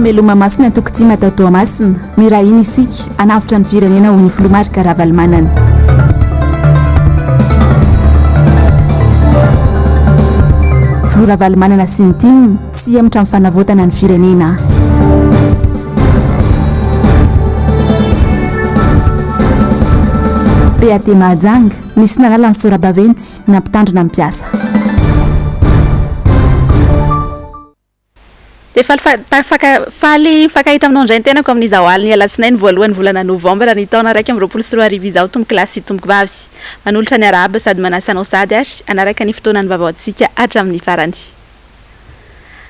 Fameloma-maso ny antoko tim atao Toamasina. Miray hina isika hanavotra ny firenena hoy ny filoha Marc Ravalomanana. Filoha Ravalomanana sy ny tim tsy hihemotra amin'ny fanavotana ny firenena. PAT Mahajanga, nisy nanala ny sora-baventy nampitandrina ny mpiasa. Dia faly fa tafaka faly mifankahita aminao indray ny tenako amin'izao alin'ny alatsinainy voalohan'ny volana novambra ny taona 2021 izao tompokolahy sy tompokovavy. Manolotra ny arahaba sady manasa anao sahady ary hanaraka ny fotoanan'ny vaovaontsika hatramin'ny farany.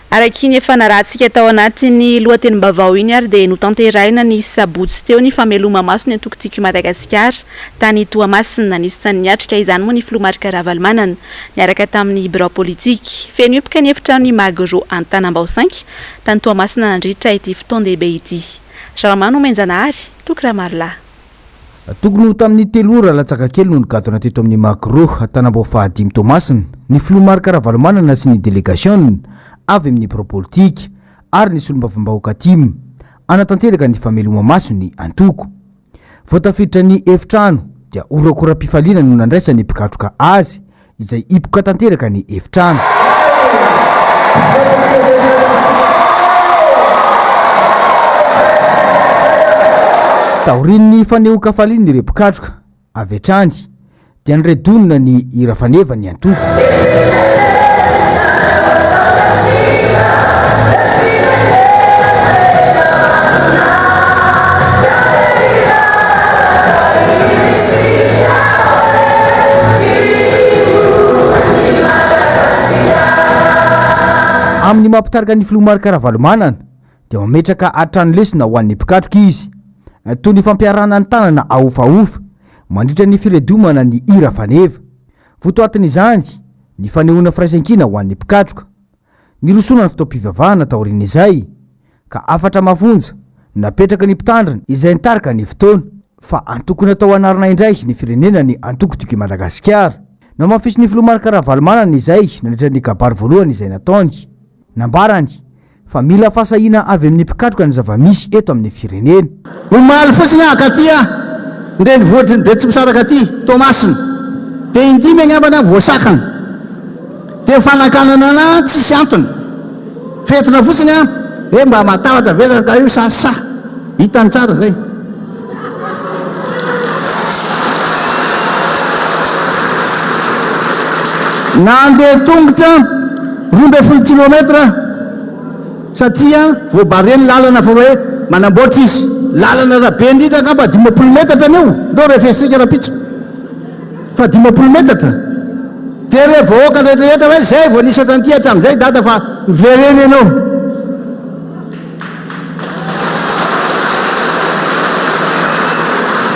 Araka iny efa narahantsika tao anatin'ny lohatenim-baovao iny ary dia notanterahina ny sabotsy teo ny fameloma-maso ny antoko Tiako i Madagasikara tany Toamasina. Anisan'ny niatrika izany moa ny filoha Marc Ravalomanana niaraka tamin'ny birao politika. Feno hipoka ny efitranon'ny Magro Antanambao cinq tany Toamasina nandritra ity fotoan-dehibe ity. Ramanomenjanahary, Toky Ramarolahy. Tokony ho tamin'ny telo ora latsaka kely no nigadona teto amin'ny Magro Antanambao fahadimy Toamasina ny filoha Marc Ravalomanana sy ny delegasiona avy amin'ny birao politika ary ny solombavambahoaka tim hanatanteraka ny fameloma-maso ny antoko. Vao tafiditra ny efitrano dia horakoram-pifaliana no nandraisan'ny mpikatroka azy izay hipoka tanteraka ny efitrano. Taorian'ny fanehoan-kafalian'ireo mpikatroka avy hatrany dia niredonina ny hira faneva ny antoko. Amin'ny maha mpitarika ny filoha Marc Ravalomanana dia mametraka hatrany lesona ho an'ny mpikatroka izy, toy ny fampiarahana ny tanana ahofahofa mandritra ny firedomana ny hira faneva. Votoatin'izany ny fanehoana firaisankina ho an'ny mpikatroka. Nirosoana ny fotoam-pivavahana taorian'izay, ka hafatra mafonja napetraka ny mpitandrina izay nitarika ny fotoana, fa antoko natao hanarina indray ny firenena ny antoko Tiako i Madagasikara. Nohamafisin'ny filoha Marc Ravalomanana izay nandritra ny kabary voalohany izay nataony. Nambarany fa mila fahasahiana avy amin'ny mpikatroka ny zava-misy eto amin'ny firenena. Omaly fotsiny aho akaty a, ny renivohitry ny Betsimisaraka aty, Toamasina, dia indimy angambany aho voasakana. Dia fanakanana anah tsisy antony. Fentina fotsiny an, hoe mba matahotra ve rangahy io sa sa. Hitany tsara izay. Nandeha tongotra 12 kilomètre satria voabarre ny lalana fa hoe manamboatra izy. Lalana raha be indrindra angamba 50 metatra anio, ndao refesika rahampitso. Fa 50 metatra? Dia ireo vahoaka rehetra rehetra hoe zay vao nisy ohatran'ity hatramin'izay dada fa miverena ianao.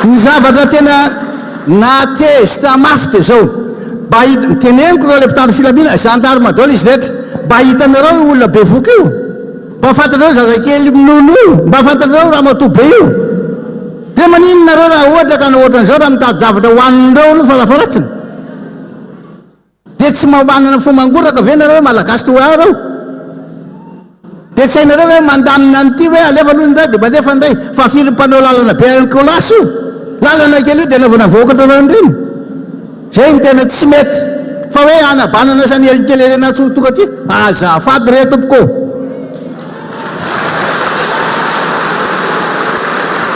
Ny zavatra tena nahatezitra mafy dia izao, mba hit, teneniko ireo ilay mpitandro filaminana, gendarme daholo izy rehetra, mba hitanareo io olona bevoka io? Mba fantatrareo zazakely minono io? Mba fantatrareo ramatoa be io? Dia maninona nareo raha ohatra ka hanao ohatran'izao raha mitady zavatra hohanin'ireo aloha farafaharatsiny? Dia tsy mba manana fo mangoraka ve nareo hoe Malagasy toa ahy ireo? Dia tsy hainareo ve mandamina an'ity hoe alefa aloha indray dia mandefa indray? Fa firy mpanao lalana be any Colas io? Lalana kely io dia anaovana vahoaka ohatran'ireny ireny? Zay no tena tsy mety. Fa hoe hanabanana sy hanelinkelerena tsy ho tonga aty? Azafady re tompoko ô!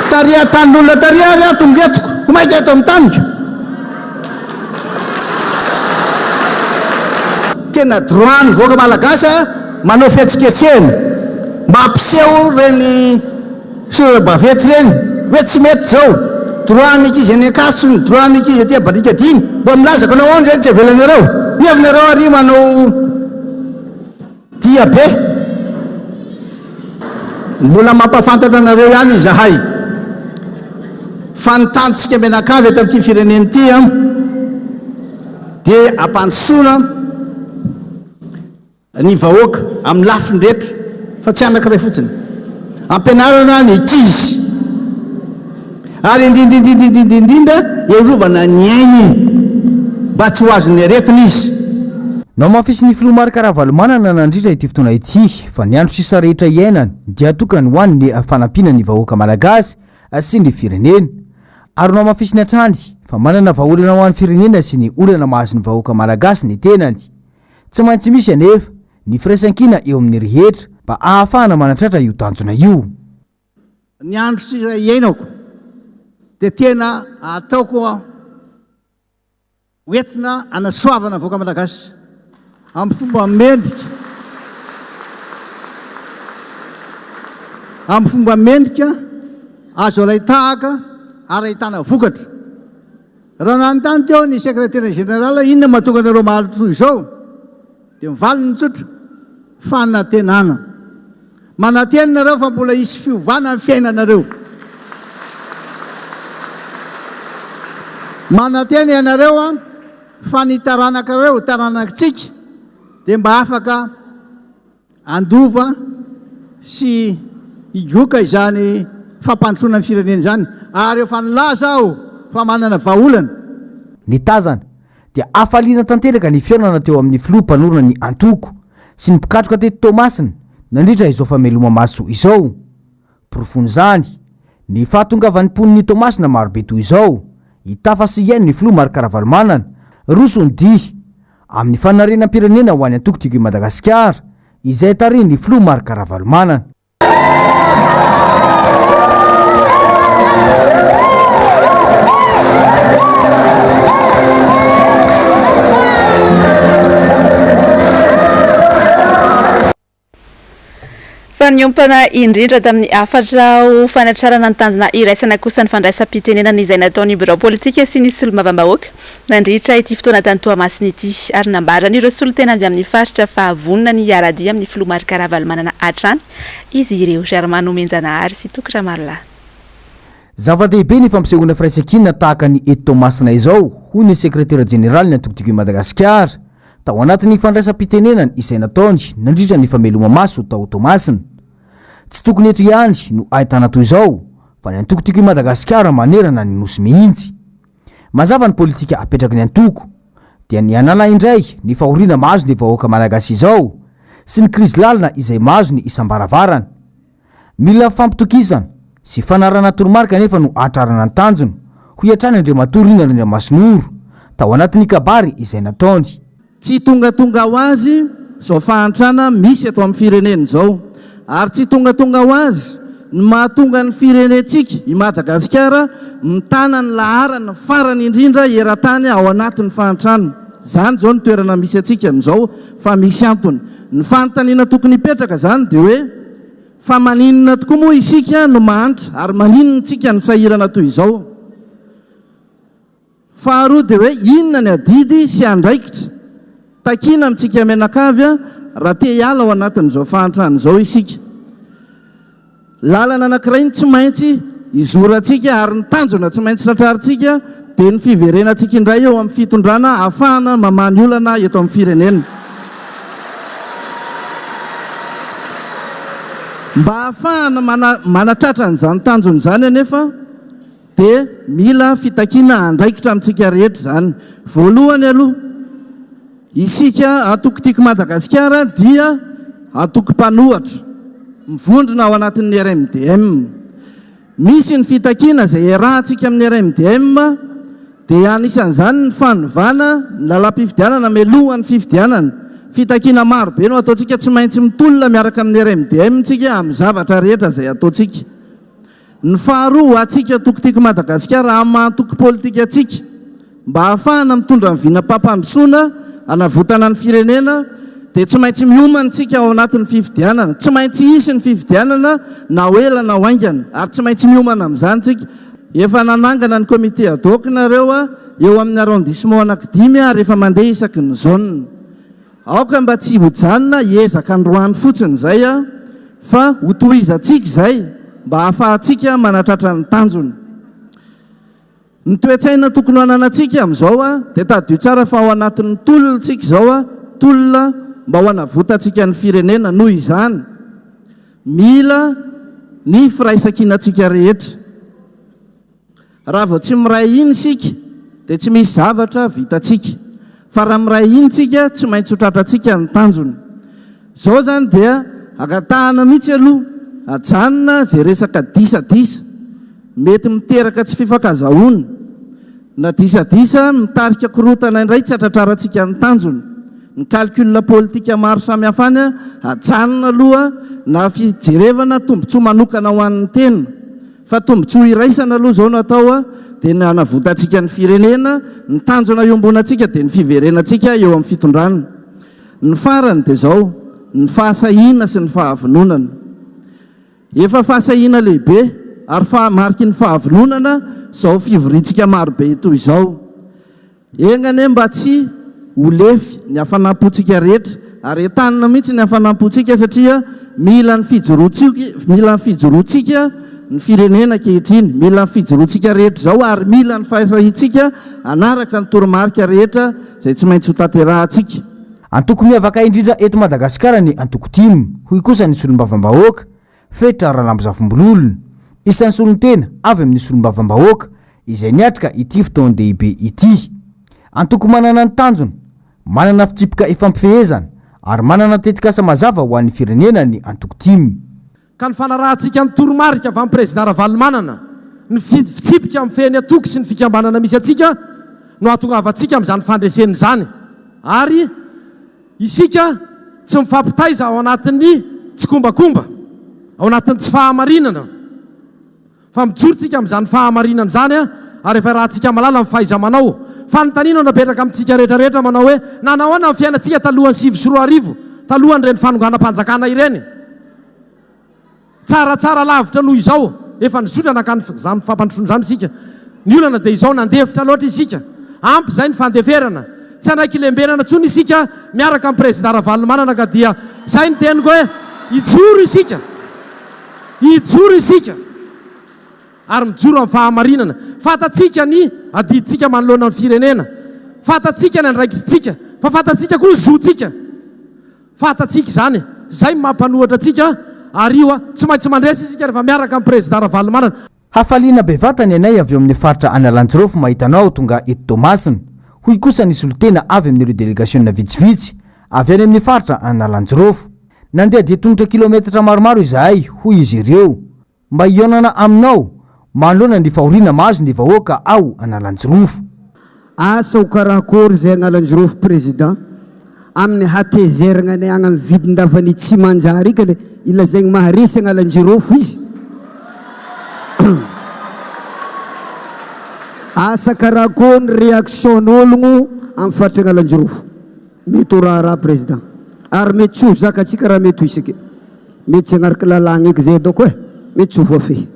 Tary an-tanin'olona tary ary aho tonga eto, ko mainka eto amin'ny taniko. Tena droit ny vahoaka malagasy manao fihetsiketsehana mba hampiseho ireny sora-baventy ireny hoe tsy mety izao. Droit ny ankizy any Ankatso, ny droit ny ankizy aty Barikadimy. Mba milaza ka anao ahoana izay tsy avelanareo? Ny avinareo ary manao. Dia be. Mbola mampahafantatra anareo ihany izahay fa ny tanjontsika mianakavy eto amin'ity firenena ity dia hampandrosoana ny vahoaka amin'ny lafiny rehetra fa tsy anankiray fotsiny. Ampianarana ny ankizy ary indrindra indrindra indrindra indrindra hiarovana ny ainy mba tsy ho azon'ny aretina izy. Nohamafisin'ny filoha Marc Ravalomanana nandritra ity fotoana ity fa ny andro sisa rehetra iainany dia atokany ho an'ny fanampiana ny vahoaka malagasy sy ny firenena. Ary nohamafisiny hatrany fa manana vahaolana ho an'ny firenena sy ny olana mahazo ny vahoaka malagasy ny tenany. Tsy maintsy misy anefa ny firaisankina eo amin'ny rehetra mba ahafahana manatratra io tanjona io. Ny andro sisa iainako dia tena ataoko Ho entina hanasoavana vahoaka Malagasy amin'ny fomba mendrika, amin'ny fomba mendrika, azo alain-tahaka ary ahitana vokatra. Raha nanontany teo ny Secrétaire Général inona mahatonga anareo maharitra toy izao? Dia ny valiny tsotra, fanantenana. Manantena nareo fa mbola hisy fiovana ny fiainanareo. Manantena ianareo fa ny taranakareo, taranakitsika, dia mba afaka handova sy higoka izany fampandrosoana ny firenena izany. Ary efa nilaza aho fa manana vahaolana. Ny tazana dia hafaliana tanteraka ny fihaonana teo amin'ny filoha mpanorina ny antoko sy ny mpikatroka teto Toamasina nandritra izao fameloma-maso izao. Porofon'izany, ny fahatongavan'ny mponin'i Toamasina marobe toy izao, hitafa sy hihaino ny filoha Marc Ravalomanana, roso ny dia amin'ny fanarenam-pirenena ho an'ny antoko Tiako i Madagasikara, izay tarihin'ny filoha Marc Ravalomanana. Fa niompana indrindra tamin'ny hafatra ho fanatrarana ny tanjona iraisana kosa ny fandraisam-pitenenana izay nataon'ny birao politika sy ny solombavambahoaka nandritra ity fotoana tany Toamasina ity ary nambaran'ireo solontena avy amin'ny faritra fa vonona ny hiara-dia amin'ny filoha Marc Ravalomanana hatrany izy ireo, Germain Nomenjanahary sy Toky Ramarolahy. Zava-dehibe ny fampisehoana firaisankina tahaka ny eto Toamasina izao, hoy ny sekretera jeneralin'ny antoko Tiako i Madagasikara, tao anatin'ny fandraisam-pitenenany izay nataony nandritra ny fameloma-maso tao Toamasina. Tsy tokony eto ihany no ahitana toy izao, fa ny antoko Tiako i Madagasikara manerana ny Nosy mihitsy. Mazava ny politika apetraky ny antoko, dia ny hanala indray ny fahoriana mahazo ny vahoaka malagasy izao sy ny krizy lalina izay mahazo ny isam-baravarana. Mila fampitokisana sy fanarahana toromarika anefa no hahatrarana ny tanjona, hoy hatrany Andriamatoa Rina Randriamasinoro, tao anatin'ny kabary izay nataony. Tsy tongatonga ho azy izao fahantrana misy eto amin'ny firenena izao ary tsy tongatonga ho azy ny mahatonga ny firenentsika, i Madagasikara, mitana ny laharana farany indrindra eran-tany ao anatin'ny fahantrana. Izany izao ny toerana misy antsika amin'izao fa misy antony. Ny fanontaniana tokony hipetraka izany dia hoe fa maninona tokoa moa isika no mahantra ary maninona isika no sahirana toy izao? Faharoa dia hoe inona ny adidy sy andraikitra takiana amintsika mianakavy raha te hiala ao anatin'izao fahantrana izao isika. Lalana anankiray no tsy maintsy izorantsika ary ny tanjona tsy maintsy tratrarintsika dia ny fiverenantsika indray eo amin'ny fitondrana ahafahana mamaha ny olana eto amin'ny firenena. Mba ahafahana manatratra an'izany tanjona izany anefa, Dia mila fitakiana andraikitra amintsika rehetra izany. Voalohany aloha, isika antoko Tiako Madagasikara dia antoko mpanohatra, mivondrona ao anatin'ny RMDM. Misy ny fitakiana izay iarahantsika amin'ny RMDM, dia anisan'izany ny fanovana ny lalam-pifidianana mialohan'ny fifidianana. Fitakiana maro be no ataontsika, tsy maintsy mitolona miaraka amin'ny RMDM isika amin'ny zavatra rehetra izay ataontsika. Ny faharoa, ho antsika antoko Tiako Madagasikara, amin'ny maha antoko politika antsika, mba hahafahana mitondra ny vinam-pampandrosoana hanavotana ny firenena dia tsy maintsy miomana isika ao anatin'ny fifidianana. Tsy maintsy hisy ny fifidianana na ho ela na ho haingana ary tsy maintsy miomana amin'izany isika. Efa nanangana ny comité ad hoc nareo eo amin'ny arrondissement anankidimy ary efa mandeha isaky ny zone. Aoka mba tsy hojanona hiezaka androany fotsiny izay fa hotohizantsika izay mba hahafahantsika manatratra ny tanjona. Ny toe-tsaina tokony ho ananantsika amin'izao dia tadidio tsara fa ao anatin'ny tolona isika izao, tolona mba ho hanavotantsika ny firenena. Noho izany, mila ny firaisankinantsika rehetra. Raha vao tsy miray hina isika dia tsy misy zavatra vitantsika. Fa raha miray hina tsika tsy maintsy ho tratrantsika ny tanjona. Izao izany dia angatahana mihitsy aloha ajanona izay resaka disadisa mety miteraka tsy fifankazahoana na disadisa mitarika korontana indray tsy hatratrarantsika ny tanjona. Ny calcul politika maro samihafa any ajanona aloha na fijerevana tombotsoa manokana ho an'ny tena. Fa tombotsoa iraisana aloha izao no atao dia ny hanavotantsika ny firenena, ny tanjona iombonantsika dia ny fiverenantsika eo amin'ny fitondrana. Ny farany dia izao, ny fahasahiana sy ny fahavononana. Efa fahasahiana lehibe ary mariky ny fahavononana izao fivoriantsika marobe toy izao. Enga anie mba tsy ho lefy ny hafanam-pontsika rehetra ary entanina mihitsy ny hafanam-pontsika satria mila ny fijoroantsika mila ny fijoroantsika ny firenena ankehitriny, mila ny fijoroantsika rehetra izao ary mila ny fahasahiantsika hanaraka ny toromarika rehetra izay tsy maintsy ho tanterahantsika. Antoko miavaka indrindra eto Madagasikara ny antoko tim, hoy kosa ny solombavambahoaka, Fetra Ralambozafimbololona, isan'ny solontena avy amin'ny solombavambahoaka izay niatrika ity fotoan-dehibe ity. Antoko manana ny tanjona, manana fitsipika ifampifehezana ary manana tetikasa mazava ho an'ny firenena ny antoko tim. Ka ny fanarahantsika ny toromarika avy amin'ny Prezida Ravalomanana, ny fitsipika mifehy ny antoko sy ny fikambanana misy antsika no hahatongavantsika amin'izany fandresena izany. Ary. Isika tsy mifampitaiza ao anatin'ny tsikombakomba, ao anatin'ny tsy fahamarinana, fa mijoro tsika amin'izany fahamarinana izany ary efa iarahantsika mahalala ny fahaiza-manao. Fanontaniana no napetraka amintsika rehetra rehetra manao hoe, nanao ahoana ny fiainantsika talohan'ny 2009, talohan'ireny fanonganam-panjakana ireny? Tsaratsara lavitra noho izao efa nizotra nankany izany fampandrosoana izany isika. Ny olana dia izao, nandefitra loatra isika. Ampy izay ny fandeferana. Tsy hanaiky lembenana intsony isika miaraka amin'ny Prezida Ravalomanana ka dia izay ny teniko hoe hijoro isika. Hijoro isika ary mijoro amin'ny fahamarinana. Fantatsika ny adidintsika manoloana ny firenena. Fantatsika ny andraikitsika fa fantatsika koa ny zontsika. Fantatsika izany, izay no maha mpanohatra antsika ary io tsy maintsy mandresy isika rehefa miaraka amin'ny Prezida Ravalomanana. Hafaliana bevata ny anay avy eo amin'ny faritra Analanjirofo mahita anao tonga eto Toamasina, hoy kosa ny solontena avy amin'ireo delegasiona vitsivitsy avy any amin'ny faritra Analanjirofo. Nandeha dia tongotra kilometatra maromaro izahay, hoy izy ireo. Mba hihaonana aminao manoloana ny fahoriana mahazo ny vahoaka ao Analanjirofo. Asa ho karakory zay Analanjirofo président aminy hatezeragna anay agny amy vidin-davany tsy manjary ika le ilazaigny maharesy Analanjirofo izy. Asa karakory ny réaction n'ologno amy faritry Analanjirofo. Mety ho raharaha président. Ary mety tsy ho zakantsika raha mety ho isika. Mety tsy hagnaraka lalàgna eky zay ataoko e. Mety tsy ho voafehy.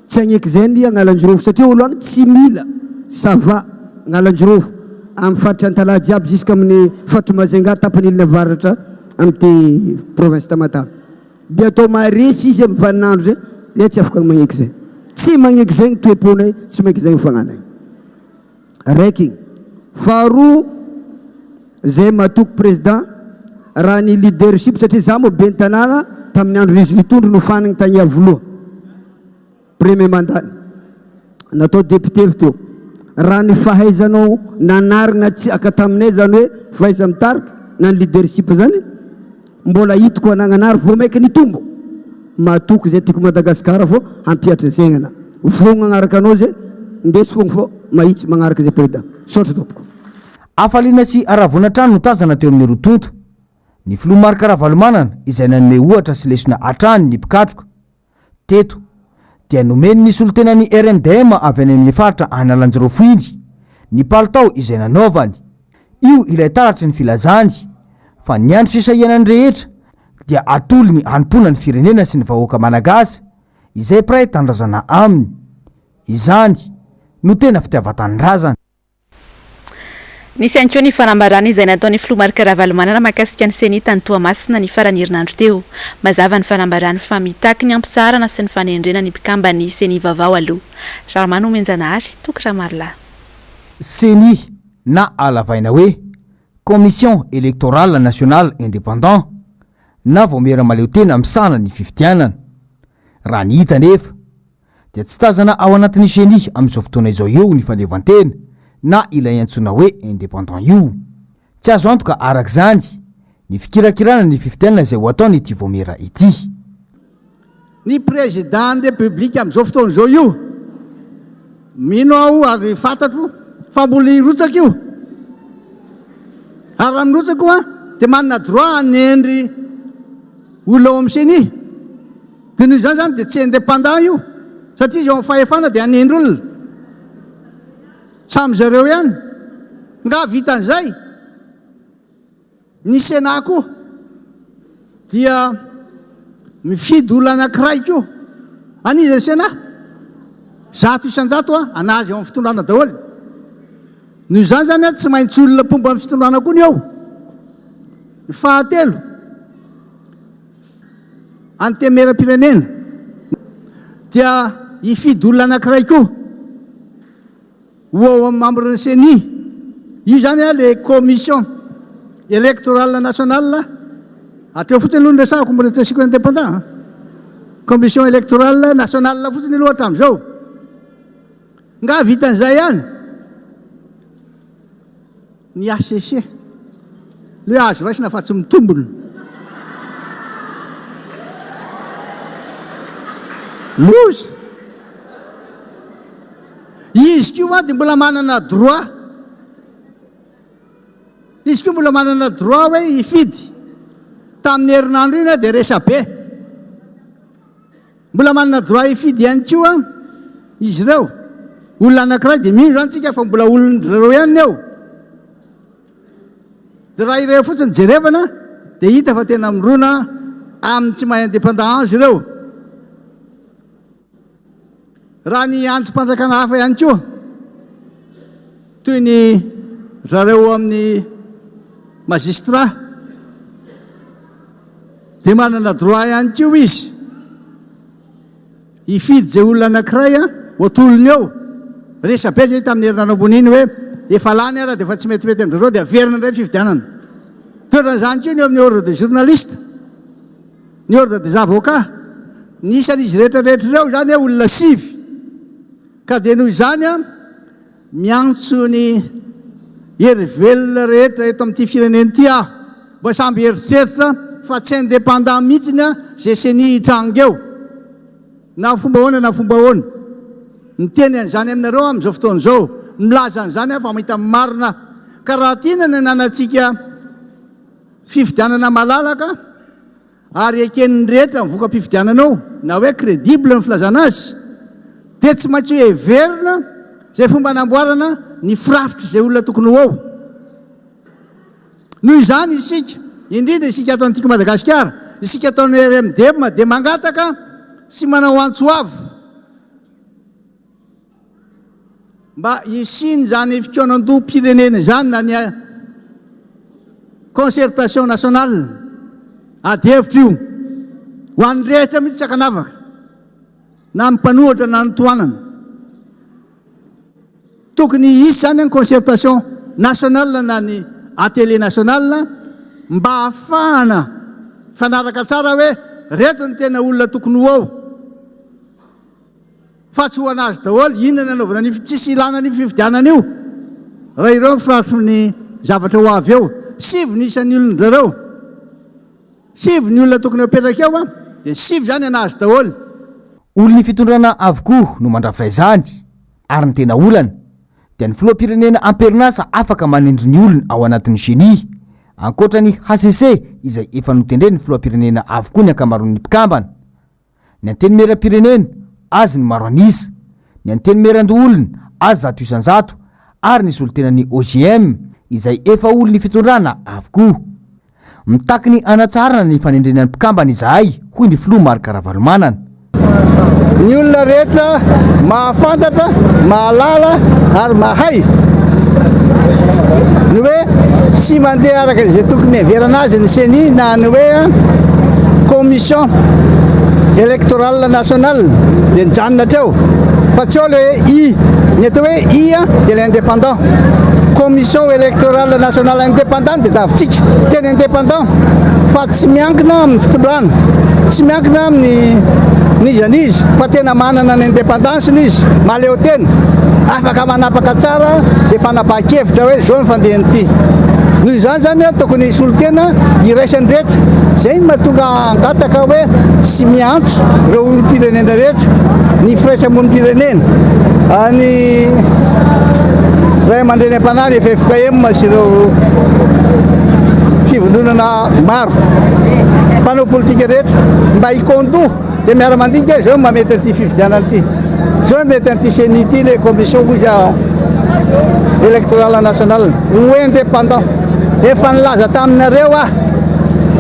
Tsy hagneky zay ny Agnalanjirofo satria olo agny tsy mila ça va Agnalanjirofo amy faritry Antalaha jiaby jusque amin'ny faritry Majunga tapany ilany avaratra amy ty province Tamatave. Dia atao maharesy izy amy vaninandro zay, zay tsy afaka magneky zay. Tsy magneky zay ny toe-ponay, tsy magneky zay ny fagnanay. Raiky igny. Faharoa, zay matoky président raha ny leadership satria za moa ben'ny tanàna tamin'ny andron'izy nitondra nofanigny tagny Iavoloha premier mandat natao député avy teo. Raha ny fahaizanao nanarina tsy aka taminay zany hoe fahaiza mitarika na ny leadership zany mbola hitako anagnana ary vao maika nitombo. Matoky zay tiako Madagascar fô hampihatra zegnana. Vogno agnaraka anao zay, ndeso fogna fô mahitsy magnaraka zay président. Misaotra tompoko. Hafaliana sy haravoana hatrany no tazana teo amin'ny roa tonta. Ny filoha Marc Ravalomanana izay nanome ohatra sy lesona hatrany ny mpikatroka. Teto dia nomeny ny solontenan'ny RMDM avy any amin'ny faritra Analanjirofo iny ny palitao izay nanaovany. Io ilay taratry ny filazany fa ny andro sisa iainany rehetra dia atolony hanompoana ny firenena sy ny vahoaka Malagasy izay mpiray tanindrazana aminy. Izany no tena fitiavan-tanindrazana. Nisy ihany koa ny fanambarana izay nataon'ny filoha Marc Ravalomanana mahakasika ny Ceni tany Toamasina ny faran'ny herinandro teo. Mazava ny fanambarany fa mitaky ny hampitsaharana sy ny fanendrena ny mpikamban'ny Ceni vaovao aloha. Germain Nomenjanahary, Toky Ramarolahy. Ceni na halavaina hoe Commission Electorale Nationale Indépendant na Vaomiera Mahaleotena misahana ny fifidianana. Raha ny hita anefa dia tsy tazana ao anatin'ny ceni amin'izao fotoana izao eo ny fahaleovantena na ilay antsoina hoe indépendant io. Tsy azo antoka araka izany ny fikirakirana ny fifidianana izay ho ataon'ity vaomiera ity. Ny Président ny République amin'izao fotoana izao io, mino aho ary fantatro fa mbola hirotsaka io. Ary raha mirotsaka io an, dia manana droit hanendry olona ao amin'ny ceni. Dia noho izany izany dia tsy indépendant io, satria izy eo amin'ny fahefana dia hanendry olona. Samy zareo ihany. Nga vitan'izay? Ny Sénat koa dia mifidy olona anankiray koa. An'iza ny Sénat? 100% an'azy ao amin'ny fitondrana daholo. Noho izany izany tsy maintsy olona mpomba ny fitondrana koa ny eo. Ny fahatelo, Antenimierampirenena dia hifidy olona anankiray koa. Ho ao amin'ny membre ny ceni. Io izany an le commission électorale nationale, hatreo fotsiny aloha no resahako mbola tsy asiako indépendant an. Commission électorale nationale fotsiny aloha hatramin'izao. Nga vitan'izay ihany? Ny HCC, ny hoe azo raisina fa tsy mitombina. Loza! Izy koa dia mbola manana droit, izy koa mbola manana droit hoe hifidy. Tamin'ny herinandro iny dia resabe. Mbola manana droit hifidy ihany koa izy ireo. Olona anankiray dia mino izany tsika fa mbola olon-dry zareo ihany ny eo. Dia raha ireo fotsiny jerevana dia hita fa tena mirona amin'ny tsy maha indépendant azy ireo. Raha ny andrim-panjakana hafa ihany koa toy ny zareo amin'ny magistrat Dia manana droit ihany koa izy hifidy izay olona anankiray ho atolony eo. Resabe izay tamin'ny herinandro ambony iny hoe efa lany ara dia efa tsy metimety amin-dry zareo dia averina indray ny fifidianana. Toetran'izany koa ny eo amin'ny ordre des journalistes, ny ordre des avocats. Ny isan'izy rehetra rehetra ireo izany olona sivy. Ka dia noho izany Miantso ny hery velona rehetra eto amin'ity firenena ity aho mba samby hieritreritra fa tsy indépendant mihitsiny ze ceni hitranga eo na fomba ahoana na fomba ahoana. Miteny an'izany aminareo aho amin'izao fotoana izao, milaza an'izany aho fa mahita ny marina aho. Ka raha tiana ny hananantsika fifidianana malalaka, ary eken'ny rehetra ny voka-pifidianana eo, na hoe crédible ny filazana azy, dia tsy maintsy ho heverina izay fomba hanamboarana ny firafitr'izay olona tokony ho eo. Noho izany isika, indrindra isika ato Antiko Madagasikara, isika ato amin'ny RMDM dia mangataka sy manao antso avo Mba hisian'izany fikaonandoham-pirenena izany na ny concertation nationale, ady hevitra io, ho an'ny rehetra mihitsy tsy ankanavaka, na ny mpanohatra na ny tohanana. Tokony hisy izany ny concertation nationale na ny atelier national mba hahafahana mifanaraka tsara hoe reto ny tena olona tokony ho ao. Fa tsy ho an'azy daholo, inona ny anaovana an'io, tsisy ilana an'io fifidianana io raha ireo ny firatry ny zavatra ho avy eo. Sivy ny isan'ny olon-dry zareo, sivy ny olona tokony hapetraka eo an, dia sivy izany an'azy daholo. Olon'ny fitondrana avokoa no mandrafitra izany ary ny tena olana dia ny filoham-pirenena am-perinasa afaka manendry ny olony ao anatin'ny ceni ankoatra ny hcc izay efa notendren'ny filoham-pirenena avokoa ny ankamaroan'ny mpikambana. Ny Antenimierampirenena, azy ny maro an'isa, ny Antenimierandoholona, azy 100%, ary ny solontenan'ny OJM, izay efa olon'ny fitondrana avokoa. Mitaky ny hanatsaharana ny fanendrena ny mpikambana izahay, hoy ny filoha Marc Ravalomanana. Ny olona rehetra mahafantatra, mahalala ary mahay ny hoe tsy mandeha araka izay tokony heverana azy ny ceni na ny hoe commission électorale nationale dia nijanona hatreo fa tsy ao le hoe i ny atao hoe i dia le indépendant commission électorale nationale indépendant dia davintsika tena indépendant fa tsy miankina amin'ny fitondrana tsy miankina amin'ny n'iza n'iza fa tena manana ny indépendance-ny izy mahaleo tena afaka manapaka tsara izay fanapahan-kevitra hoe izao ny fandehan'ity. Noho izany izany tokony hisolo tena iraisan'ny rehetra. Izay no mahatonga hangataka hoe sy miantso ireo olom-pirenena rehetra, ny firaisamonim-pirenena, ny ray aman-dreny am-panahy, ny ffkm sy ireo fivondronana maro, mpanao politika rehetra mba hikaon-doha dia miara-mandinika hoe izao no mahamety an'ity fifidianana ity, izao no mety an'ity ceni ity, ilay commission hoy aho électorale nationale ho indépendant. Efa nilaza taminareo aho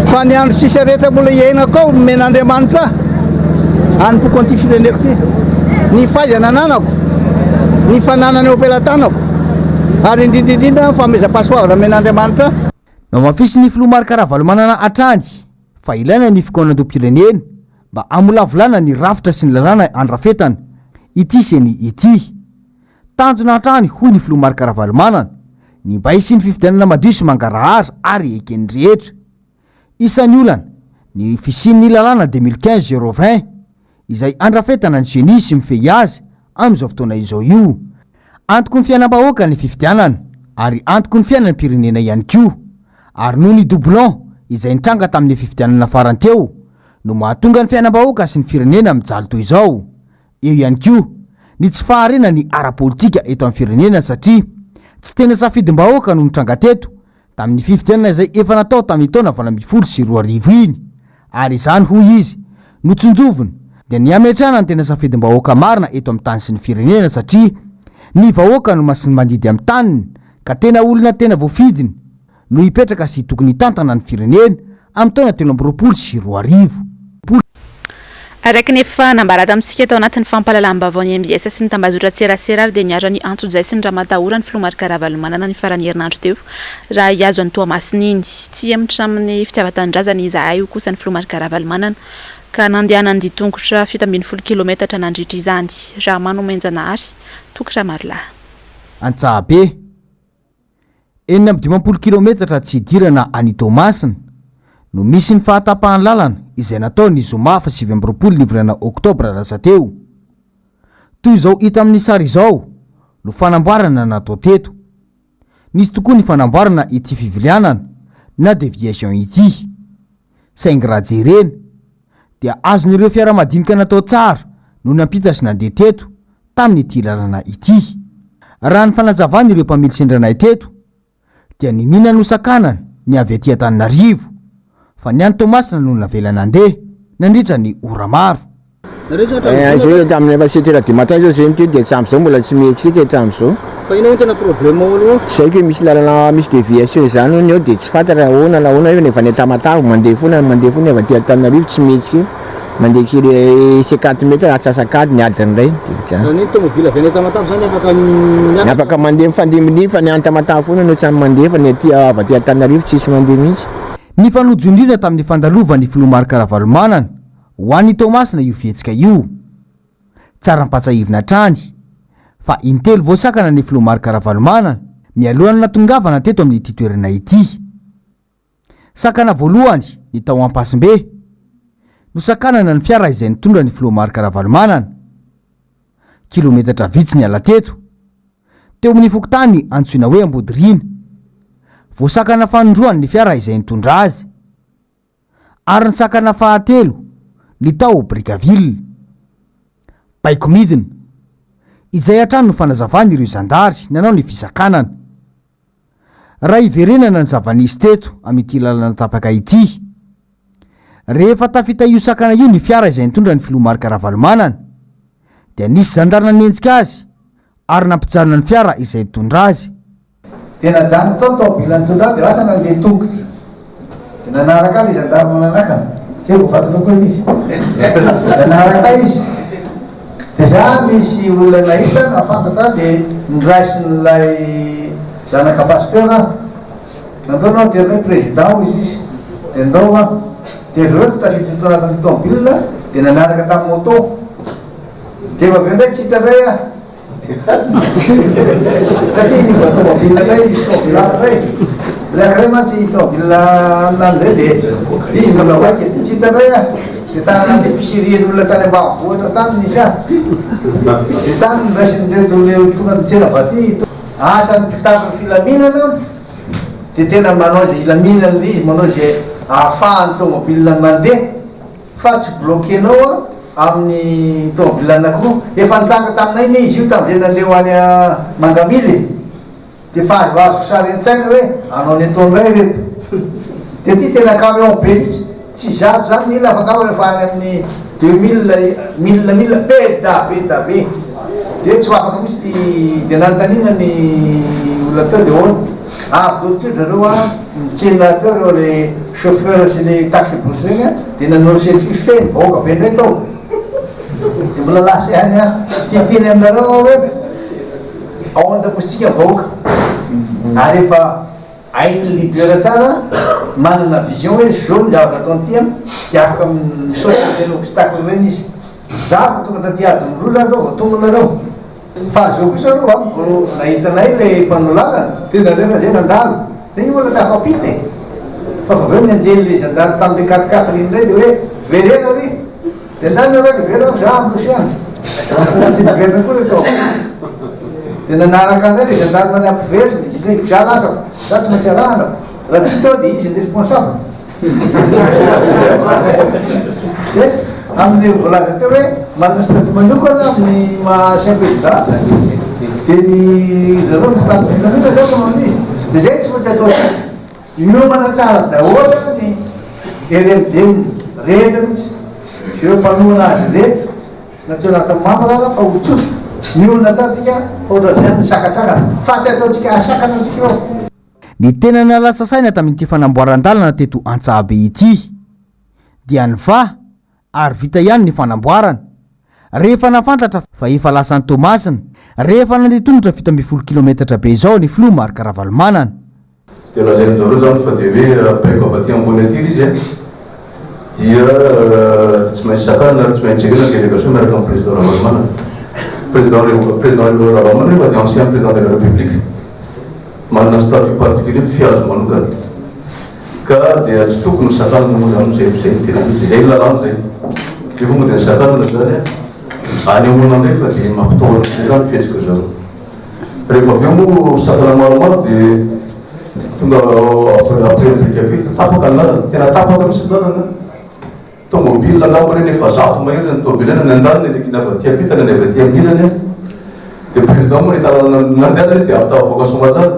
fa ny andro sisa rehetra mbola hiainako ao nomen'Andriamanitra ahy hanompoako an'ity fireneko ity. Ny fahaizana ananako, ny fananana eo am-pelatanako ary indrindra indrindra ny fanomezam-pahasoavana nomen'Andriamanitra ahy. Nohamafisin'ny filoha Marc Ravalomanana hatrany fa ilaina ny fikaonandoham-pirenena mba hamolavolana ny rafitra sy ny lalàna andrafetana ity ceni ity. Tanjona hatrany, hoy ny filoha Marc Ravalomanana, ny mba hisian'ny fifidianana madio sy mangarahara ary eken'ny rehetra. Isan'ny olana, ny fisian'ny lalàna 2015 020, izay andrafetana ny ceni sy mifehy azy amin'izao fotoana izao io. Antoky ny fiainam-bahoaka ny fifidianana ary antoky ny fiainam-pirenena ihany koa. Ary noho ny doublon izay nitranga tamin'ny fifidianana farany teo no mahatonga ny fiainam-bahoaka sy ny firenena mijaly toy izao. Eo ihany koa ny tsy faharenany ara-politika eto amin'ny firenena satria tsy tena safidim-bahoaka no nitranga teto tamin'ny fifidianana izay efa natao tamin'ny taona 2018 iny ary izany hoy izy no tsinjovina dia ny hametrahana ny tena safidim-bahoaka marina eto amin'ny tany sy ny firenena satria ny vahoaka no masin-mandidy amin'ny taniny ka tena olona tena voafidiny no hipetraka sy tokony hitantana ny firenena amin'ny taona 2023. Araka ny efa nambara tamintsika tao anatin'ny fampahalalam-baovao ny mbs sy ny tambazotran-tserasera ary dia niharan'ny antsojay sy ny ramatahora ny filoha Marc Ravalomanana ny faran'ny herinandro teo raha hihazo an'i Toamasina iny. Tsy hihemotra amin'ny fitiavan-tanindrazana izahay hoy kosa ny filoha Marc Ravalomanana ka nandehanany dian-tongotra 17 kilometatra nandritra izany. Ramanomenjanahary, Toky Ramarolahy. Antsahabe. 56 kilometatra tsy hidirana an'i Toamasina no misy ny fahatapahan'ny lalana izay natao ny zoma faha 29 ny volana oktobra lasa teo. Toy izao hita amin'ny sary izao no fanamboarana natao teto. Nisy tokoa ny fanamboarana ity fivilianana na deviation ity. Saingy raha jerena dia azon'ireo fiara madinika natao tsara no nampita sy nandeha teto tamin'ity lalana ity. Raha ny fanazavan'ireo mpamily sendra anay teto dia niniana nosakanana ny avy aty Antananarivo fa ny any Toamasina no navela nandeha nandritra ny ora maro. Nareo zao hatramin'ny Eh, zay hatramin'ny efa sept heures du matin zao zay miteny dia hatramin'izao mbola tsy mihetsika hatramin'izao. Fa inona no tena problème ao aloha? Tsy haiko hoe misy lalana misy déviation izany hono eo dia tsy fantatra ahoana na ahoana io nefa any Tamatave mandeha foana mandeha foana avy aty Antananarivo tsy mihetsika eo. Mandeha kely 50 mètres atsasak'adiny adiny iray dia ohatr'izany. Izany hoe ny tomobile avy any Tamatave izany afaka miakatra? Afaka mandeha mifandimbindimby fa ny any Tamatave foana no tsy mandeha fa ny aty avy aty Antananarivo tsisy mandeha mihitsy. Nifanojo indrindra tamin'ny fandalovan'ny filoha Marc Ravalomanana Ho an'i Toamasina io fihetsika io. Tsara ampatsahivina hatrany fa intelo voasakana ny filoha Marc Ravalomanana mialohan'ny natongavana teto amin'ity toerana ity. Sakana voalohany ny tao Ampasimbe. Nosakanana ny fiara izay nitondra ny filoha Marc Ravalomanana. Kilometatra vitsy niala teto. Teo amin'ny fokontany antsoina hoe Ambodiriana. Voasakana fanindroany ny fiara izay nitondra azy. Ary ny sakana fahatelo, ny tao Brickaville. Baiko midina. Izay hatrany no fanazavan'ireo zandary nanao ny fisakanana. Raha hiverenana ny zava-nisy teto amin'ity lalana tapaka ity. Rehefa tafita io sakana io ny fiara izay nitondra ny filoha Marc Ravalomanana, dia nisy zandary nanenjika azy ary nampijanona ny fiara izay nitondra azy. Dia najanoko tao ny taobila nitondra ahy dia lasa nandeha tongotra. Dia nanaraka ahy ilay gendarme nanakana. Zay vao fantatrao koa izy. Nanaraka ahy izy. Dia za nisy olona nahita nahafantatra ahy dia noraisin'ilay zanaka pasteur aho. Nandao anao aterina hoe président hoy izy. Dia ndao aho. Dia avy eo tsy tafiditra tao anatin'ny taobila dia nanaraka tamin'ny moto. Dia avy eo indray tsy hita indray aho. Satria niova tomobile indray, nisy tomobile hafa indray. Ilay anankiray mantsy tomobile anona indray dia izy mbola maika dia tsy hita indray aho. Dia tany anaty épicerie olona tany ambanivohitra tany nisy ahy. Dia tany noraisin'ireto le tonga nitsena avy aty. Asan'ny mpitandro ny filaminana. Dia tena manao izay hilaminana ilay izy, manao izay ahafahan'ny tomobile mandeha fa tsy bloquer-nao amin'ny tomobile anankiroa. Efa nitranga taminay anie izy io tamin'izay nandeha ho any Mangamily e! Dia efa azoazoko sary an-tsaina hoe hanao ny ataony indray ireto. Dia ity tena camion be mihitsy, tsy zato izany mille fa angamba efa any amin'ny 2000, mille mille, be da be da be. Dia tsy ho afaka mihitsy ity, dia nanontaniana ny olona teo dia ahoana? Avy daholo teo ry zareo an, nitsena teo ireo le chauffeur sy le taxi brousse ireny an, dia nanao selfie feno vahoaka be indray tao. Dia mbola lasa ihany aho. Te hiteny aminareo aho hoe ao an-dakosintsika ny vahoaka ary efa hain'ny leader tsara manana vision hoe zao ny zavatra ataony ity an, dia afaka mi-sauter an'ireny obstacle ireny izy. Za vao tonga taty adiny roa zany zao vao tonga nareo. Fa zao kosa aloha an, vao nahita anay le mpanao lalana, dia nalefa zay nandalo. Zay io mbola tafapita e. Fa vao avy eo ny anjely le zandary tamin'le quatre quatre iny indray dia hoe vereno ary. Dia ndany nareo niverina fa za handroso ihany. Tsy niverina koa le tao. Dia nanaraka indray le gendarme ny hampiverina izy hoe za lasa, za tsy maintsy arahana. Raha tsy tao dia izy ny responsable. Dia amin'ny voalaza teo hoe manana statut manokana amin'ny maha ancien président dia ny zareo mpitandro filaminana zao manao an'izy. Dia zay tsy maintsy ataontsika. Miomana tsara daholo ny RMDM rehetra mihitsy, ireo mpanohana azy rehetra na tsy ao anatin'ny membre ara fa ho tsotra. Miomana tsara tsika fa ohatran'izay ihany ny sakantsakana fa tsy ataontsika hasakana antsika eo. Ny tena nahalasa saina tamin'ity fanamboaran-dalana teto Antsahabe ity dia ny fa ary vita ihany ny fanamboarana. Rehefa nahafantatra fa efa lasa any Toamasina, rehefa nandeha tongotra 17 kilometatra be izao ny filoha Marc Ravalomanana. Dia lazain-dry zareo izany fa dia hoe baiko avy aty ambony aty ry izy an, dia tsy maintsy sakanana ary tsy maintsy jerena ny délégation miaraka amin'ny président Ravalomanana. Président président Ravalomanana nefa dia ancien président de la République. Manana statut particulier mifehy azy manokana. Ka dia tsy tokony ho sakanana moa izany izay izay no tena izy. Izay ny lalàna izay. Nefa moa dia ny sakanana izany an, anehoana indray fa dia mampitahotra antsika ny fihetsik'ry zareo. Rehefa avy eo moa sakana maromaro dia tonga après Brickaville, tapaka ny lalana. Tena tapaka mihitsy ny lalana. Tomobile angamba ireny efa 100 mahery ny tomobile ny andaniny ny avy aty ampita na ny avy aty amin'ny ilany an. Dia président moa nahita lalana nandehanana izy dia avy tafavoaka soamantsara.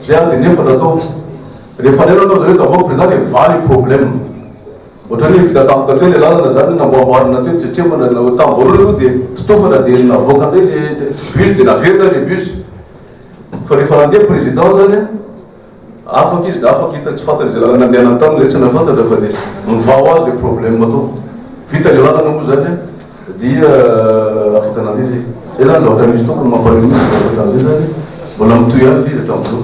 Zay adiny efatra tao. Rehefa nela tao zareo tavoaka président dia mivaly io problème. Ohatran'ny hoe vita tampoka teo ilay lalana zany namboamboarina teo tsetsemana tamin'ny voalohany aloha dia totofana dia navoaka indray le bus dia naverina le bus. Fa rehefa nandeha président zany an, Afaka izy na afaka hita tsy fantany izay lalana andehanany tany zay tsy nahafantatra fa dia mivaha ho azy le problème tao. Vita le lalana moa zany an dia afaka nandeha zay. Zay zany zavatra nisy tokony mampalahelo mihitsy ny zavatra an'izay zany mbola mitohy ihany le izy hatramin'izao.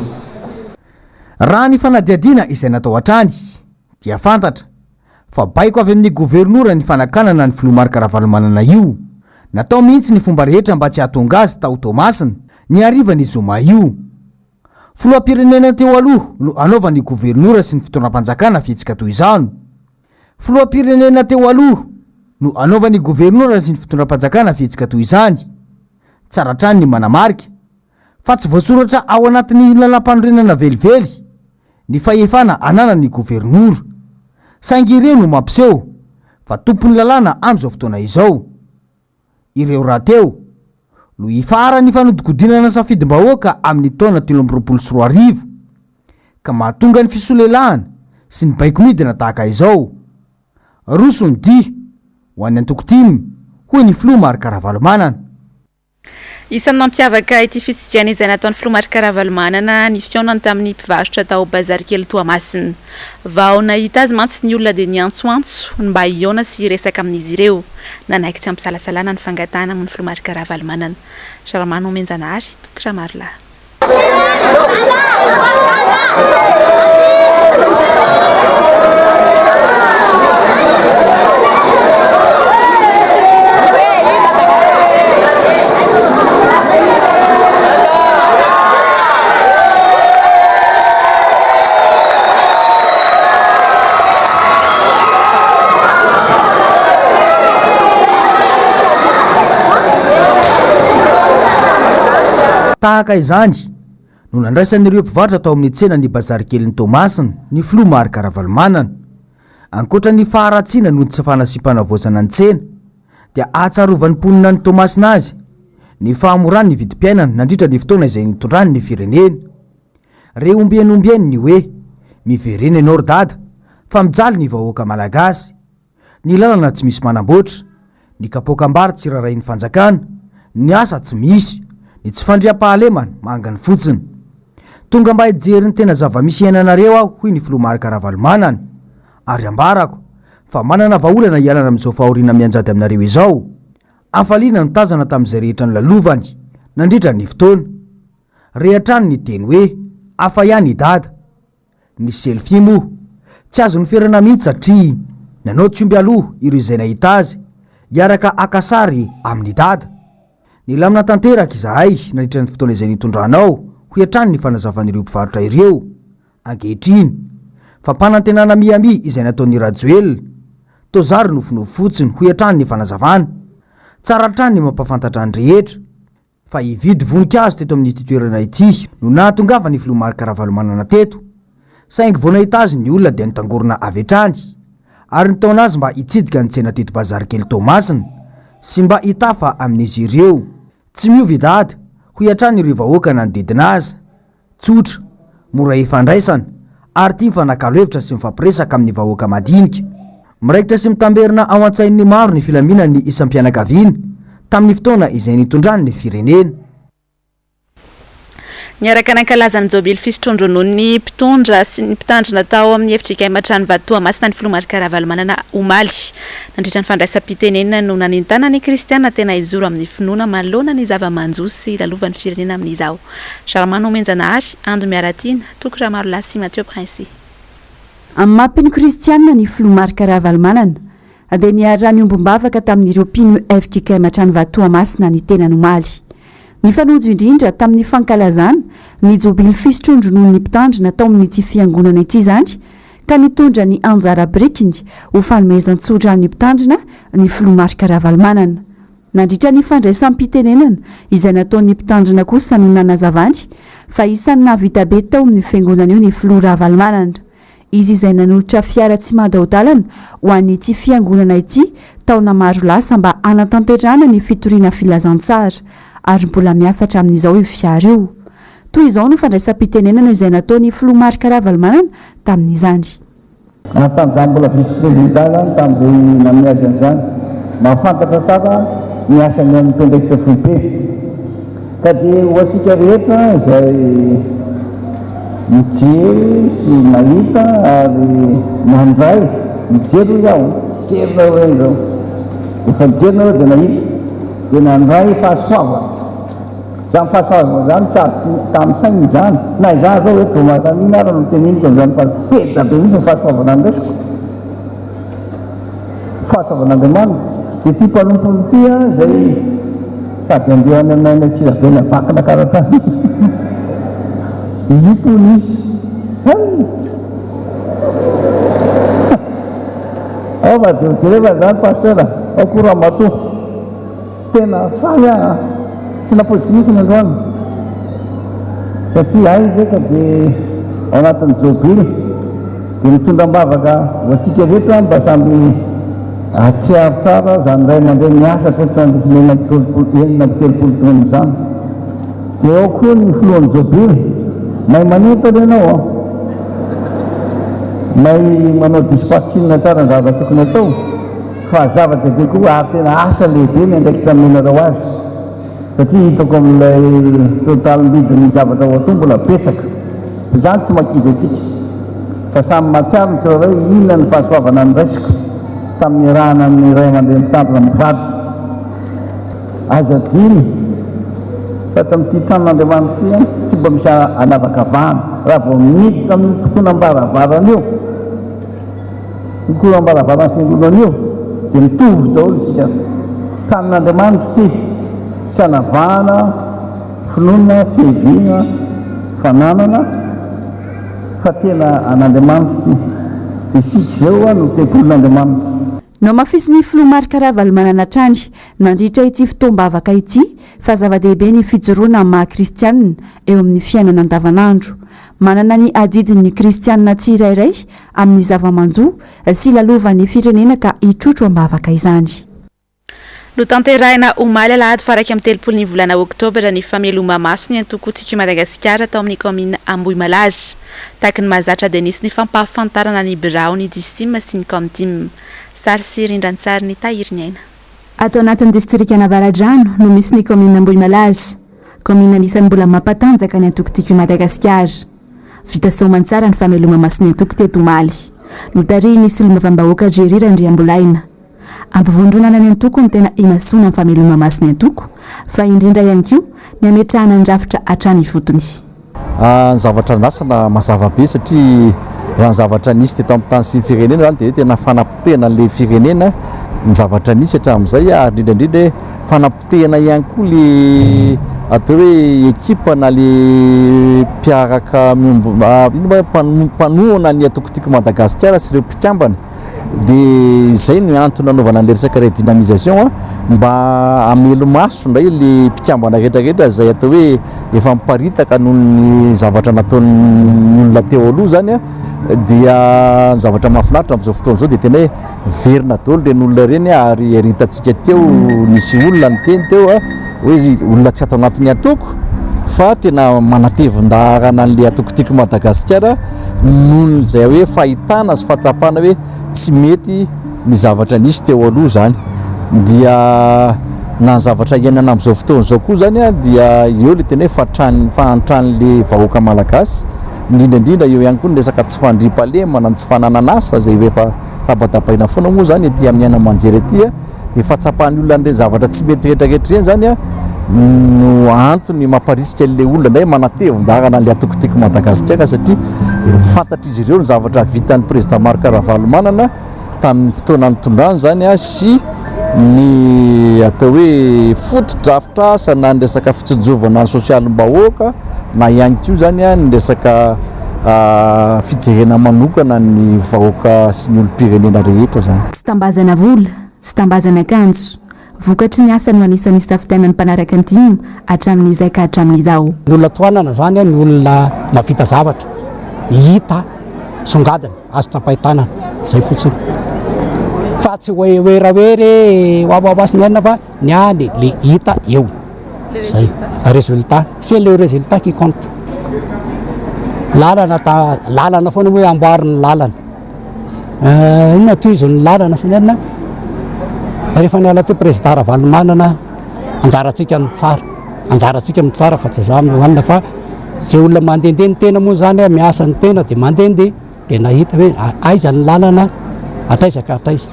Raha ny fanadihadiana izay natao hatrany dia fantatra fa baiko avy amin'ny governora ny fanakanana ny filoha Marc Ravalomanana io. Natao mihitsy ny fomba rehetra mba tsy hahatonga azy tao Toamasina ny harivan'ny zoma io. Filoham-pirenena teo aloha no hanaovan'ny governora sy ny fitondram-panjakana fihetsika toy izany. Filoham-pirenena teo aloha no hanaovan'ny governora sy ny fitondram-panjakana fihetsika toy izany. Tsara hatrany ny manamarika fa tsy voasoratra ao anatin'ny lalàmpanorenana velively ny fahefana ananan'ny governora. Saingy ireo no mampiseho fa tompon'ny lalàna amin'izao fotoana izao. Ireo rahateo no hifaharan'ny fanodikodinana safidim-bahoaka amin'ny taona 2023, ka mahatonga ny fisolelahana sy ny baiko midina tahaka izao. Roso ny dia ho an'ny antoko tim, hoy ny filoha Marc Ravalomanana. Isan'ny mampiavaka ity fitsidihana izay nataon'ny filoha Marc Ravalomanana ny fihaonany tamin'ny mpivarotra tao Bazarikely Toamasina. Vao nahita azy mantsy ny olona dia niantsoantso ny mba hihaona sy hiresaka amin'izy ireo. Nanaiky tsy ampisalasalana ny fangatahana moa ny filoha Marc Ravalomanana. Raramano Omenjanahary, Toky Ramarolahy. Tahaka izany. no nandraisan'ireo mpivarotra tao amin'ny tsenan'ny Bazarikelin'i Toamasina ny filoha Marc Ravalomanana. Ankoatra ny faharatsiana noho ny tsy fanasiam-panavaozana ny tsena dia ahatsarovan'ny mponina an'i Toamasina azy ny fahamoran'ny vidim-piainana nandritra ny fotoana izay nitondrany ny firenena. Re ombieny ombieny ny hoe miverena ianao ry dada fa mijaly ny vahoaka malagasy. Ny lalana tsy misy manamboatra, ny kapoakam-bary tsy rarahin'ny fanjakana, ny asa tsy misy, ny tsy fandriampahalemana manginy fotsiny. Tonga mba hijery ny tena zava-misy iainanareo aho hoy ny filoha Marc Ravalomanana ary ambarako fa manana vahaolana hialana amin'izao fahoriana mianjady aminareo izao. Hafaliana no tazana tamin'izay rehetra nolalovany nandritra ny fotoana. Re hatrany ny teny hoe hafa ihany i Dada. Ny selfie moa, tsy azo noferana mihitsy satria nanao tsy omby aloha ireo izay nahita azy hiaraka haka sary amin'i Dada. Nilamina tanteraka izahay nandritra ny fotoana izay nitondranao, hoy hatrany ny fanazavan'ireo mpivarotra ireo. Ankehitriny, fampanantenana miami izay nataon'i Rajoelina, toa zary nofinofy fotsiny, hoy hatrany ny fanazavana. Tsara hatrany ny mampahafantatra ny rehetra. Fa hividy voninkazo teto amin'ity toerana ity no nahatongavan'ny filoha Marc Ravalomanana teto. Saingy vao nahita azy ny olona dia nitangorona avy hatrany ary nitaona azy mba hitsidika ny tsena teto Bazary Kely Toamasina sy mba hitafa amin'izy ireo. Tsy miova i Dada, hoy hatrany ireo vahoaka nanodidina azy. Tsotra, mora ifandraisana, ary tia mifanakalo hevitra sy mifampiresaka amin'ny vahoaka madinika. Miraikitra sy mitamberina ao an-tsain'ny maro ny filaminan'ny isam-pianakaviana tamin'ny fotoana izay nitondrany ny firenena. Niaraka nankalaza ny Jobily fisotroan-drononon'ny mpitondra sy ny mpitandrina tao amin'ny fjkm Tranovato Toamasina ny Filoha Marc Ravalomanana omaly. Nandritra ny fandraisam-pitenenana no nanentana ny kristiana tena hijoro amin'ny finoana manoloana ny zava-manjo sy lalovan'ny firenena amin'izao. Germain Nomenjanahary, Ando Miaratiana, Toky Ramarolahy sy Mathieu Princi. Amin'ny maha mpino kristianina ny filoha Marc Ravalomanana dia niara-niombom-bavaka tamin'ireo mpino fjkm Tranovato Toamasina ny tenany omaly. Nifanojo indrindra tamin'ny fankalazana ny jobily fisotroan-drononon'ny mpitandrina tao amin'ity fiangonana ity izany ka nitondra ny anjara birikiny ho fanomezan-tsodrano ny mpitandrina ny filoha Marc Ravalomanana. Nandritra ny fandraisam-pitenenana izay nataon'ny mpitandrina kosa no nanazavany fa isan'ny nahavita be tao amin'io fiangonana io ny filoha Ravalomanana. Izy izay nanolotra fiara tsy madao-dalana ho an'ity fiangonana ity taona maro lasa mba hanatanterahana ny fitoriana filazantsara ary mbola miasa hatramin'izao io fiara io. Toy izao no fandraisam-pitenenana izay nataon'ny filoha Marc Ravalomanana tamin'izany. Ary tamin'izaho mbola vice président izany tamin'izay nanome azy an'izany, mahafantatra tsara ny asany amin'ny mpiandraikitra foibe. Ka dia ho antsika rehetra izay mijery sy mahita ary nandray, mijery hoy aho, mijery nareo ireny izao, efa nijery nareo dia nahita, dia nandray fahasoavana. Izany fahasoavana izany tsy azo tanisaina izany, na izaho izao eto vao maraina ary no teneniko an'izany fa be dia be mihitsy ny fahasoavana noraisiko, fahasoavan'Andriamanitra, dia ity mpanompony ity an izay sady handeha any amin'ny any Antsirabe any Vakinankaratra any izy, io koa nisy, hay! Ao fa dia hojereva izany Pasteur, ao koa Ramatoa. Tena faly aho an! Tsy nampoiziko mihitsy ny androany satria hay ve ka dia ao anatin'ny jobily dia mitondra am-bavaka ho antsika rehetra mba samby hahatsiaro tsara izany ray aman-dreny niasa teto nandritry ny 36 taona izany. Dia ao koa ny filohan'ny jobily, mahay manentana ianao an! Mahay manao dispatching tsara ny zavatra tokony atao. Fa zava-dehibe koa ary tena asa lehibe ny andraikitra nomenareo azy satria hitako amin'ilay totalim-bidin'ny zavatra ho atao mbola betsaka. Izany tsy mahakivy antsika fa samy mahatsiaro ny tsirairay hoe inona ny fahasoavana noraisiko tamin'ny niarahana amin'ny ray aman-dreny mpitandrina mivady. Aza adino fa ato amin'ity tranon'Andriamanitra ity tsy mba misy anavakavahana raha vao miditra amin'io tokonam-baravarana io. Io koram-baravaran'ny fiangonana io dia mitovy daholo isika. Tranon'Andriamanitra ity, tsy anavahana finoana, fiaviana, fananana fa tena an'Andriamanitra ity. Dia isika izao no tempolin'Andriamanitra. Nohamafisin'ny filoha Marc Ravalomanana hatrany nandritra ity fotoam-bavaka ity fa zava-dehibe ny fijoroana amin'ny maha kristianina eo amin'ny fiainana andavanandro. Manana ny adidiny ny kristianina tsirairay amin'ny zava-manjo sy lalovan'ny firenena ka hitrotro am-bavaka izany. Notanterahina omaly alahady faha 31 ny volana oktobra ny fameloma-maso ny antoko Tiako i Madagasikara tao amin'ny kaominina Ambohimalaza. Tahaka ny mahazatra dia nisy ny fampahafantarana ny biraon'ny Distim sy ny Comtim. Sary sy rindran-tsarin'i Tahiriniaina. Ato anatin'ny distrikan'Avaradrano no misy ny kaominina Ambohimalaza. Kaominina anisan'ny mbola mampatanjaka ny antoko Tiako i Madagasikara. Vita soamantsara ny fameloma-mason'ny antoko teto omaly. Notarihin'ny solombavambahoaka Jerry Randriambolaina. Ampivondronana ny antoko ny tena imasoana amin'ny fameloma-maso ny antoko, fa indrindra ihany koa ny hametrahana ny rafitra hatrany ifotony. Ny zavatra andrasana mazava be satria raha ny zavatra nisy teto amin'ny tany sy ny firenena izany dia hoe tena fanapotehana an'ilay firenena ny zavatra nisy hatramin'izay ary indrindra indrindra hoe fanapotehana ihany koa ilay atao hoe ekipa na ilay mpiaraka miombona inona moa mpanohana ny antoko Tiako Madagasikara sy ireo mpikambana. Dia izay no antony nanaovana an'ilay resaka redynamisation mba hamelo-maso indray ilay mpikambana rehetra rehetra izay atao hoe efa miparitaka noho ny zavatra nataon'ny olona teo aloha izany dia ny zavatra mahafinaritra amin'izao fotoana izao dia tena hoe miverina daholo ireny olona ireny ary ery hitantsika teo nisy olona niteny teo hoe olona tsy ato anatin'ny antoko fa tena manatevin-daharana an'ilay antoko Tiako Madagasikara noho izay hoe fahitana sy fahatsapana hoe tsy mety ny zavatra nisy teo aloha izany dia na ny zavatra iainana amin'izao fotoana izao koa izany dia eo ilay tena hoe fahatran'ny fahantran'ilay vahoaka malagasy indrindra indrindra eo ihany koa ny resaka tsy fandriampahalemana ny tsy fananana asa izay efa tabatabaina foana moa izany ety amin'ny haino aman-jery ety Dia fahatsapan'ny olona an'ireny zavatra tsy mety rehetra rehetra ireny izany no antony mamparisika an'ilay olona indray manatevin-daharana an'ilay antoko Tiako Madagasikara satria fantatr'izy ireo ny zavatra vitan'ny président Marc Ravalomanana tamin'ny fotoana nitondrany izany sy ny atao hoe fotodrafitrasa na ny resaka fitsinjovana ny sosialim-bahoaka na ihany koa izany ny resaka fijerena manokana ny vahoaka sy ny olom-pirenena rehetra izany. Tsy tambazana vola, tsy tambazana akanjo. Vokatry ny asa no anisan'ny isafidianan'ny mpanaraka ny tim hatramin'izay ka hatramin'izao. Ny olona tohanana izany ny olona mahavita zavatra, hita, songadina, azo tsapain-tanana, izay fotsiny. Fa tsy hoe werawera e, wawawa sy ny anona fa ny ahy le hita eo. Zay. Résultat. C'est le résultat qui compte. Lalana ta lalana foana moa hoe amboary ny lalana. Euh, inona tohizo ny lalana sy ny anona. Rehefa niala teo président Ravalomanana, anjarantsika no tsara. Anjarantsika no tsara fa tsy za no anona fa zay olona mandehandeha ny tena moa zany miasa ny tena dia mandehandeha. Dia nahita hoe aiza ny lalana, hatraiza ka hatraiza.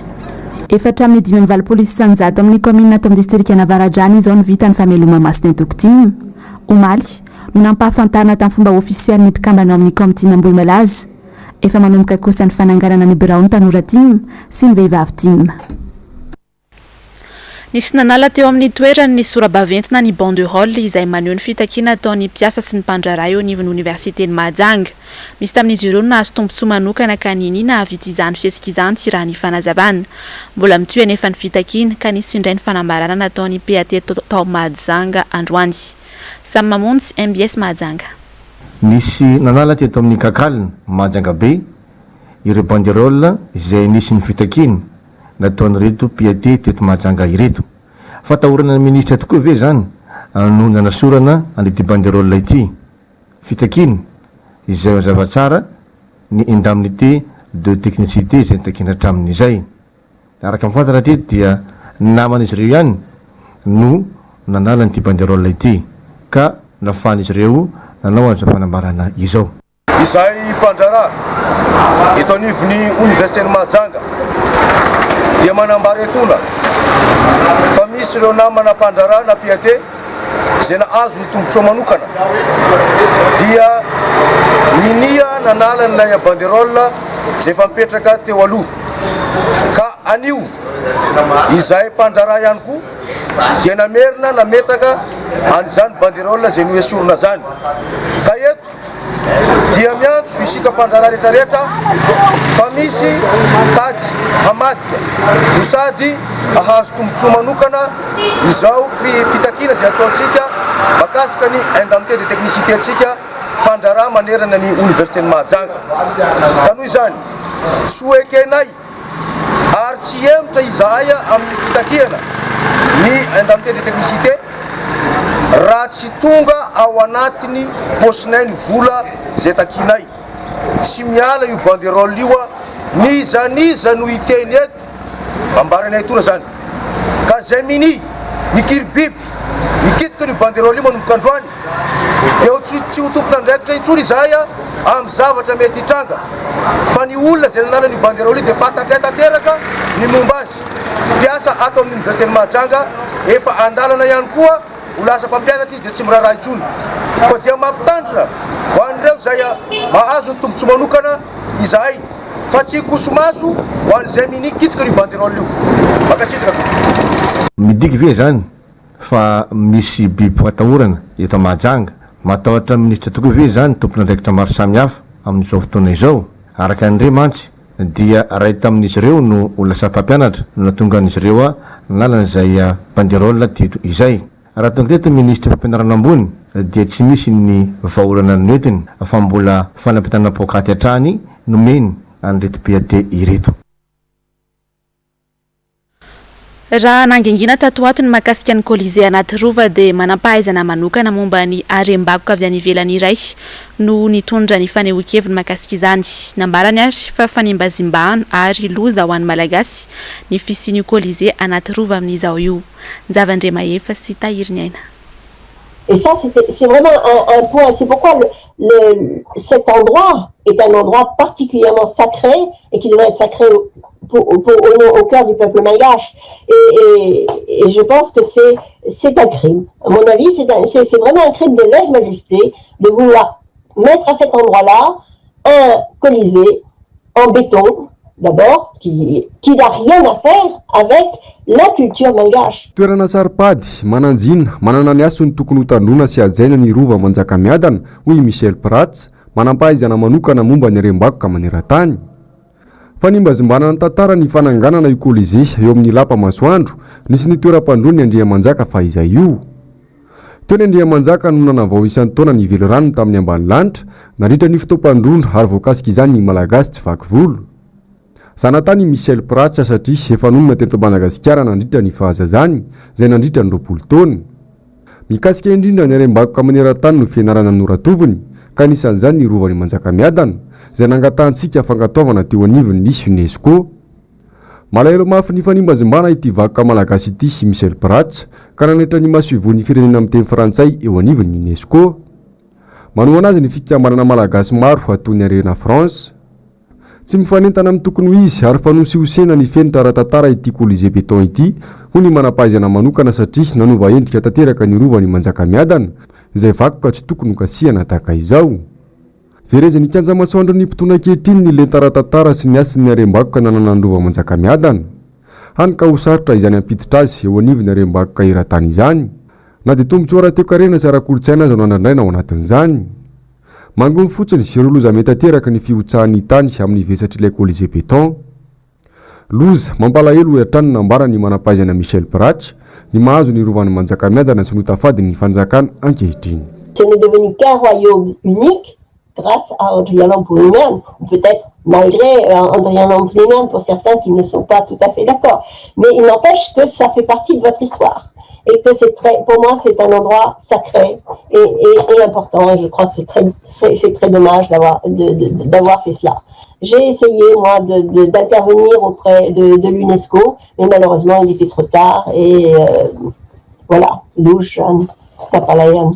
Efa hatramin'ny 85% amin'ny kaominina ato amin'ny distrikan'Avaradrano izao no vita ny fameloma-maso ny antoko tim. Omaly, no nampahafantarina tamin'ny fomba ofisialy ny mpikambana ao amin'ny Kaomtim Ambohimalaza. Efa manomboka kosa ny fananganana ny biraon'ny tanora tim sy ny vehivavy tim. Nisy nanala teo amin'ny toerany ny sora-baventy na ny banderole izay maneho ny fitakiana ataon'ny mpiasa sy ny mpandraharaha eo anivon'ny oniversiten'i Mahajanga. Misy tamin'izy ireo no nahazo tombontsoa manokana ka ninia nahavita izany fihetsika izany raha ny fanazavana. Mbola mitohy anefa ny fitakiana ka nisy indray ny fanambarana nataon'ny PAT tao Mahajanga androany. Samy mamonjy mbs Mahajanga. Nisy nanala teto amin'ny Kakal Mahajanga Be ireo banderole izay nisy ny fitakiana nataon'ireto PAT teto Mahajanga ireto. Fatahorana ny minisitra tokoa ve izany no nanasorana an'ity banderole ity? Fitakiana izay mazava tsara ny indemnité de technicité izay notakiana hatramin'izay. Araka ny fantatra teto dia ny naman'izy ireo ihany no nanala an'ity banderole ity ka nafahan'izy ireo nanao an'izao fanambarana izao. Izahay mpandraharaha eto anivon'ny Oniversiten'i Mahajanga dia manambara etoana fa misy ireo namana mpandraharaha na PAT izay nahazo ny tombontsoa manokana dia ninia nanala an'ilay banderole izay efa mipetraka teo aloha ka anio izahay mpandraharaha ihany koa dia namerina nametaka an'izany banderole izay noesorina izany ka eto dia miantso isika mpandraharaha rehetra rehetra fa misy tady hamaly. ambadika no sady hahazo tombontsoa manokana izao fitakiana izay ataontsika mahakasika ny indemnité de technicité antsika mpandraharaha manerana ny oniversiten'i Mahajanga. Ka noho izany, tsy ho ekenay ary tsy hihemotra izahay amin'ny fitakiana ny indemnité de technicité raha tsy tonga ao anatin'ny paosinay ny vola izay takianay. Tsy miala io banderole io n'iza n'iza no hiteny eto. Ambaranay etoana izany ka izay minia, mikiribiby, mikitika an'io banderole io manomboka androany dia ho tsy tsy ho tompon'andraikitra intsony izahay amin'ny zavatra mety hitranga fa ny olona izay nanana an'io banderole io dia fantatray tanteraka ny momba azy. Mpiasa ato amin'ny oniversiten'i Mahajanga efa andalana ihany koa ho lasa mpampianatra izy dia tsy miraharaha intsony. Koa dia mampitandrina ho an'ireo izay mahazo ny tombontsoa manokana izahay fa tsy hikoso-maso ho an'izay minia kitika an'io banderole io. Mankasitraka tompoko. Midika ve izany fa misy biby atahorana eto Mahajanga? Matahotra minisitra tokoa ve izany tompon'andraikitra maro samihafa amin'izao fotoana izao? Araka ny re mantsy dia iray tamin'izy ireo no ho lasa mpampianatra no nahatonga an'izy ireo nanana izay banderole teto izay. Raha tonga teto ny minisitry fampianarana ambony dia tsy misy ny vahaolana noentiny fa mbola fanampitana poakaty hatrany nomeny an'ireto PAT ireto. Raha nangingina tato ho ato ny mahakasika ny Colisée anaty Rova dia manampahaizana manokana momba ny harem-bakoka avy any ivelany iray no nitondra ny fanehoan-keviny mahakasika izany. Nambarany ary fa fanimbazimbana ary loza ho an'ny Malagasy ny fisian'io Colisée anaty Rova amin'izao io. Njavandriamahefa sy Tahiriniaina. Et ça, c'est vraiment un, un point. C'est pourquoi le, le, cet endroit est un endroit particulièrement sacré et qui devrait être sacré au, pour, pour, au, au cœur du peuple malgache. Et, et, et je pense que c'est un crime. À mon avis, c'est vraiment un crime de lèse-majesté de vouloir mettre à cet endroit-là un colisée en béton, d'abord, qui, qui n'a rien à faire avec la culture malgache. Toerana saro-pady, manan-jina, manana ny hasiny tokony hotandroina sy hajaina ny Rova Manjakamiadana, hoy i Michel Prats, manampahaizana manokana momba ny harem-bakoka maneran-tany. Fanimbazimbana ny tantara ny fananganana io Colisée eo amin'ny Lapa Masoandro, nisy ny toeram-pandroan'ny Andriamanjaka fahizay io. Teo ny Andriamanjaka no nanavao isan-taona ny velirano tamin'ny ambanilanitra nandritra ny fotoam-pandroana ary voakasik'izany ny Malagasy tsy vaky volo. Zanatany i Michel Prats satria efa nonina teto Madagasikara nandritra ny fahazazany, izay nandritra ny 20 taona. Mikasika indrindra ny harem-bakoka maneran-tany no fianarana noratoviny, ka anisan'izany ny Rovan'i Manjakamiadana, izay nangatahantsika fankatoavana teo anivon'ny Unesco. Malahelo mafy ny fanimbazimbana ity vakoka malagasy ity i Michel Prats, ka nanaitra ny masoivohon'ny firenena miteny frantsay eo anivon'ny Unesco. Manohana azy ny fikambanana malagasy maro toy ny Arena France. Tsy mifanentana amin'ny tokony ho izy ary fanosihosena ny fenitra ara-tantara ity Colisée Béton ity, hoy ny manam-pahaizana manokana satria nanova endrika tanteraka ny Rovan'i Manjakamiadana, izay vakoka tsy tokony hokasihana tahaka izao. Verezin'ny kianja masoandron'ny mpitondra ankehitriny ny lenta ara-tantara sy ny hasin'ny harem-bakoka nananan'ny Rova Manjakamiadana. Hany ka ho sarotra izany hampiditra azy eo anivon'ny harem-bakoka eran-tany izany. Na dia tombontsoa ara-toekarena sy ara-kolontsaina aza no andrandraina ao anatin'izany. Manginy fotsiny ireo loza mety ateraky ny fihotsahan'ny tany amin'ny vesatr'ilay Colisée Béton. Loza, mampalahelo hoy hatrany ny nambaran'ny manam-pahaizana Michel Prats, ny mahazo ny Rovan'i Manjakamiadana sy notafadin'ny fanjakana ankehitriny. Ce n'est devenu qu'un royaume unique grâce à Andrianampoinimerina, ou peut-être malgré Andrianampoinimerina pour certains qui ne sont pas tout à fait d'accord. Mais il n'empêche que ça fait partie de votre histoire et que c'est très, pour moi, c'est un endroit sacré et, et, et important. Et je crois que c'est très, c'est très dommage d'avoir, d'avoir fait cela. J'ai essayé, moi, d'intervenir auprès de, de l'UNESCO, mais malheureusement, il était trop tard et euh, voilà, louche, Papalayan.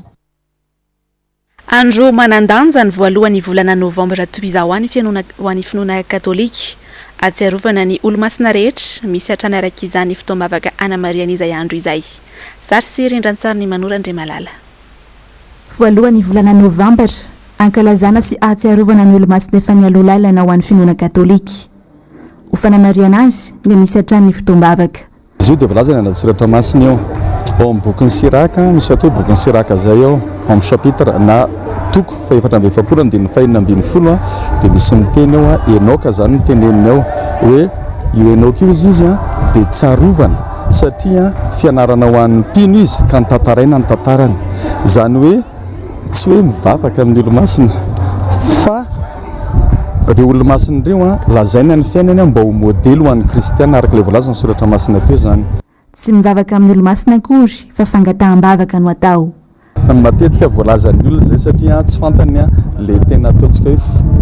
Andro manan-danja ny voalohan'ny volana novambra toy izao any fihainoana ho an'ny finoana katolika. Ahatsiarovana ny olomasina rehetra, misy hatrany araka izany fotoam-bavaka hanamarihana izay andro izay. Sary sy rindran-tsarin'i Manoro Andriamalala. Voalohan'ny volana novambra, ankalazana sy ahatsiarovana ny olomasina efa nialoha lalana ho an'ny finoana katolika. Ho fanamarihana azy dia misy hatrany ny fotoam-bavaka. Izy io dia voalaza any anaty soratra masina io. Ao amin'ny bokin'i Siraka, misy atao hoe bokin'i Siraka izay ao, ao amin'ny chapitre na toko fahefatra amby 40 andininy fahenina ambin'ny folo dia misy miteny ao, Enoka izany no teneniny ao hoe. Io Enoka io izy izy dia tsarovana satria fianarana ho an'ny mpino izy ka notantaraina ny tantarany. Izany hoe tsy hoe mivavaka amin'ny olomasina fa ireo olomasina ireo lazaina ny fiainany mba ho modely ho an'ny kristiana araka ilay voalazan'ny soratra masina teo izany. Tsy mivavaka amin'ny olomasina akory fa fangataham-bavaka no atao. Matetika voalazan'ny olona izay satria tsy fantany ilay tena ataontsika hoe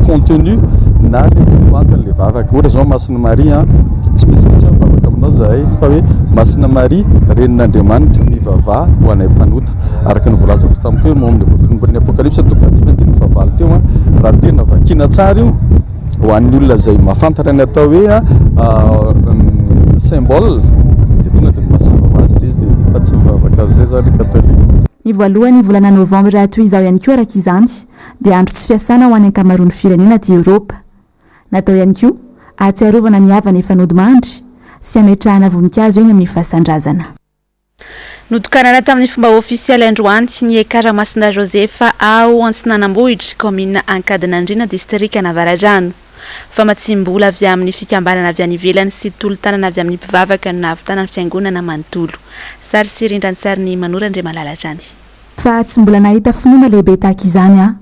contenu na ilay votoantin'ilay vavaka. Ohatra izao Masina Maria, tsy misy mihitsy hoe mivavaka aminao izahay fa hoe Masina Maria, Renin'Andriamanitra, mivavaha ho anay mpanota. Araka ny voalazako tamiko hoe ao amin'ny bokin'ny Apokalypsa toko fahadimy andininy fahavalo teo, raha tena vakiana tsara io, Ho an'ny olona izay mahafantatra ny atao hoe symbole dia tonga dia mazava ho azy ilay izy dia fa tsy mivavaka amin'izay izany ny katolika. Ny voalohan'ny volana novambra toy izao ihany koa araka izany dia andro tsy fiasana ho an'ny ankamaroan'ny firenena aty Eoropa. Natao ihany koa ahatsiarovana ny havana efa nodimandry sy hametrahana voninkazo eny amin'ny fasan-drazana. Notokanana tamin'ny fomba ofisialy androany ny Ekar Masina Josefa ao Antsinanambohitra, kaominina Ankadinandriana, distrikan'Avaradrano. Famatsiam-bola avy amin'ny fikambanana avy any ivelany sy tolo-tanana avy amin'ny mpivavaka no nahavitana ny fiangonana manontolo. Sary sy rindran-tsarin'i Manoro Andriamalala hatrany. Fa tsy mbola nahita finoana lehibe tahaka izany aho.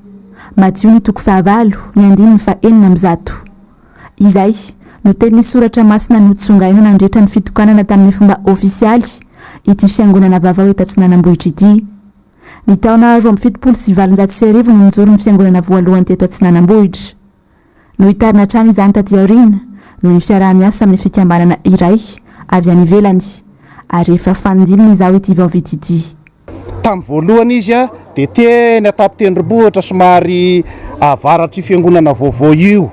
Matio ny toko fahavalo, ny andininy faha-106. Izay no tenin'ny soratra masina notsongaina nandritra ny fitokanana tamin'ny fomba ofisialy ity fiangonana vaovao eto Atsinanambohitra ity. Ny taona 1872 no nijoro ny fiangonana voalohany teto Atsinanambohitra. Nohitarina hatrany izany taty aoriana noho ny fiaraha-miasa amin'ny fikambanana iray avy any ivelany ary efa fanindiminy izao ity vao vita ity. Tamin'ny voalohany izy dia teny an-tampon-tendrombohitra somary avaratr'io fiangonana vaovao io.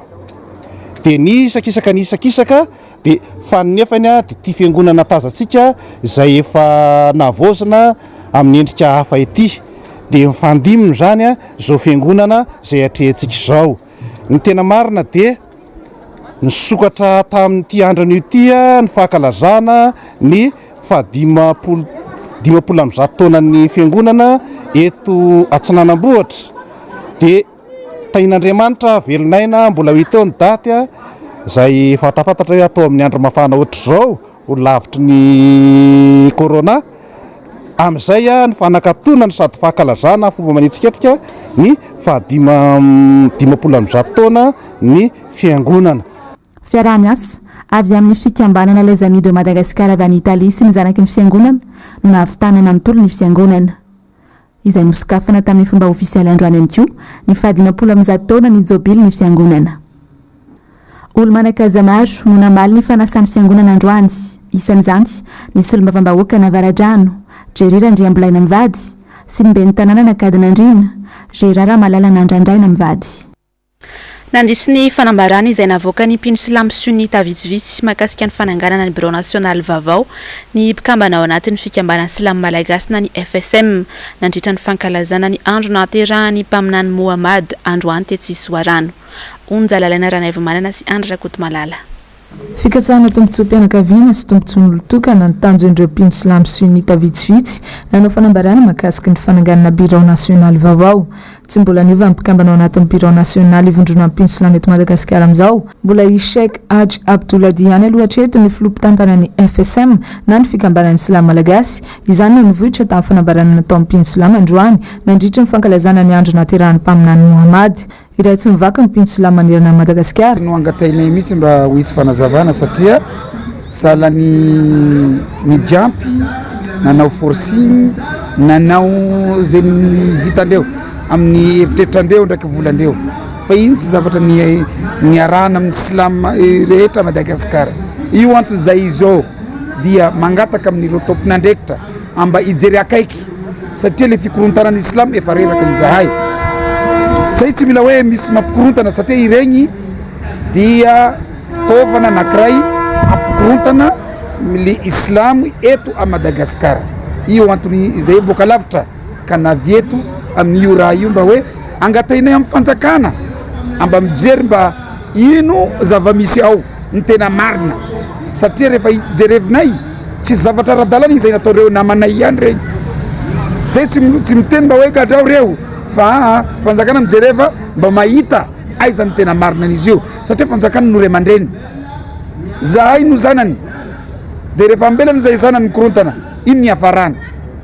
Dia nihisakisaka nihisakisaka dia fa ny nefany dia ity fiangonana tazantsika izay efa navaozina amin'ny endrika hafa ity. Dia mifandiminy izany izao fiangonana izay atrehintsika izao. Ny tena marina dia nisokatra tamin'ity andro anio ity ny fankalazana ny fahadimampolo 150 taonan'ny fiangonana eto Atsinanambohitra. Dia tahian'Andriamanitra velon'aina mbola ho hita eo ny daty izay fantapantatra hoe atao amin'ny andro mafana ohatr'izao. ho lavitry ny corona, amin'izay ny fanakatonana sady fankalazana fomba manetsiketsika ny faha 150 taona ny fiangonana. Fiaraha-miasa avy amin'ny fikambanana Les Amis de Madagascar avy any Italie sy ny zanaky ny fiangonana no nahavitana manontolo ny fiangonana. izay nosokafana tamin'ny fomba ofisialy androany ihany koa ny fahadimampolo ambizato taona ny jobily ny fiangonana. Olo-manan-kaja maro no namaly ny fanasan'ny fiangonana androany, isan'izany ny solombavambahoakan'Avaradrano, Jerry Randriambolaina mivady, sy ny ben'ny tanànan'Ankadinandriana, Gérard Ramalala Nandrandraina mivady. Nandiso ny fanambarana izay navoakan'ny mpino silamo sunnita vitsivitsy mahakasika ny fananganana ny birao nasionaly vaovao ny mpikambana ao anatin'ny fikambanan'ny silamo malagasy na ny FSM nandritra ny fankalazana ny andro nahaterahan'ny mpaminany Mohamad androany tetsy Soarano. Onja Lalaina Ranaivomanana sy Andry Rakotomalala. Fikatsahana tombontsoam-pianakaviana sy tombontsoan'olon-tokana ny tanjon'ireo mpino silamo sunnita vitsivitsy nanao fanambarana mahakasiky ny fananganana birao nasionaly vaovao. Tsy mbola niova ny mpikambana ao anatin'ny birao nasionaly ivondronan'ny mpino silamo eto Madagasikara amin'izao. Mbola i Sheikh Hadj Abdoul-Hadi ihany aloha hatreto ny filoha mpitantana ny FSM na ny fikambanan'ny silamo malagasy. Izany no nivoitra tamin'ny fanambarana nataon'ny mpino silamo androany nandritry ny fankalazana ny andro nahaterahan'ny mpaminany Mohamady. Iray tsy mivaky ny mpino silamo manerana an'i Madagasikara. No angatahinay mihitsy mba ho hisy fanazavana satria sahala ny nijampy, nanao forcing, nanao izay vitandreo amin'ny eritreritrandreo ndraiky volandreo fa iny tsy zavatra niarahana amin'ny silamo rehetra Madagasikara. Io antony izay izao dia mangataka amin'ireo tompon'andraikitra mba hijery akaiky satria le fikorontanana islam efa reraka izahay zay tsy mila hoe misy mampikorontana satria iregny dia fitaovana anakiray hampikorontana le islam eto a Madagasikara io antony izay boka lavitra ka navy eto amin'io raha io mba hoe angatahinay amin'ny fanjakana mba mijery mba ino zava-misy ao ny tena marina satria rehefa jerevinay Tsisy zavatra ara-dalana izay nataon'ireo namanay ihany regny. Zay tsy tsy miteny mba hoe gadrao reo fa fanjakana mijereva mba mahita aiza ny tena marina an'izy io satria fanjakana no ray aman-dreny. Zahay no zanany de rehefa ambelany zay zanany mikorontana, ino ny hiafarany?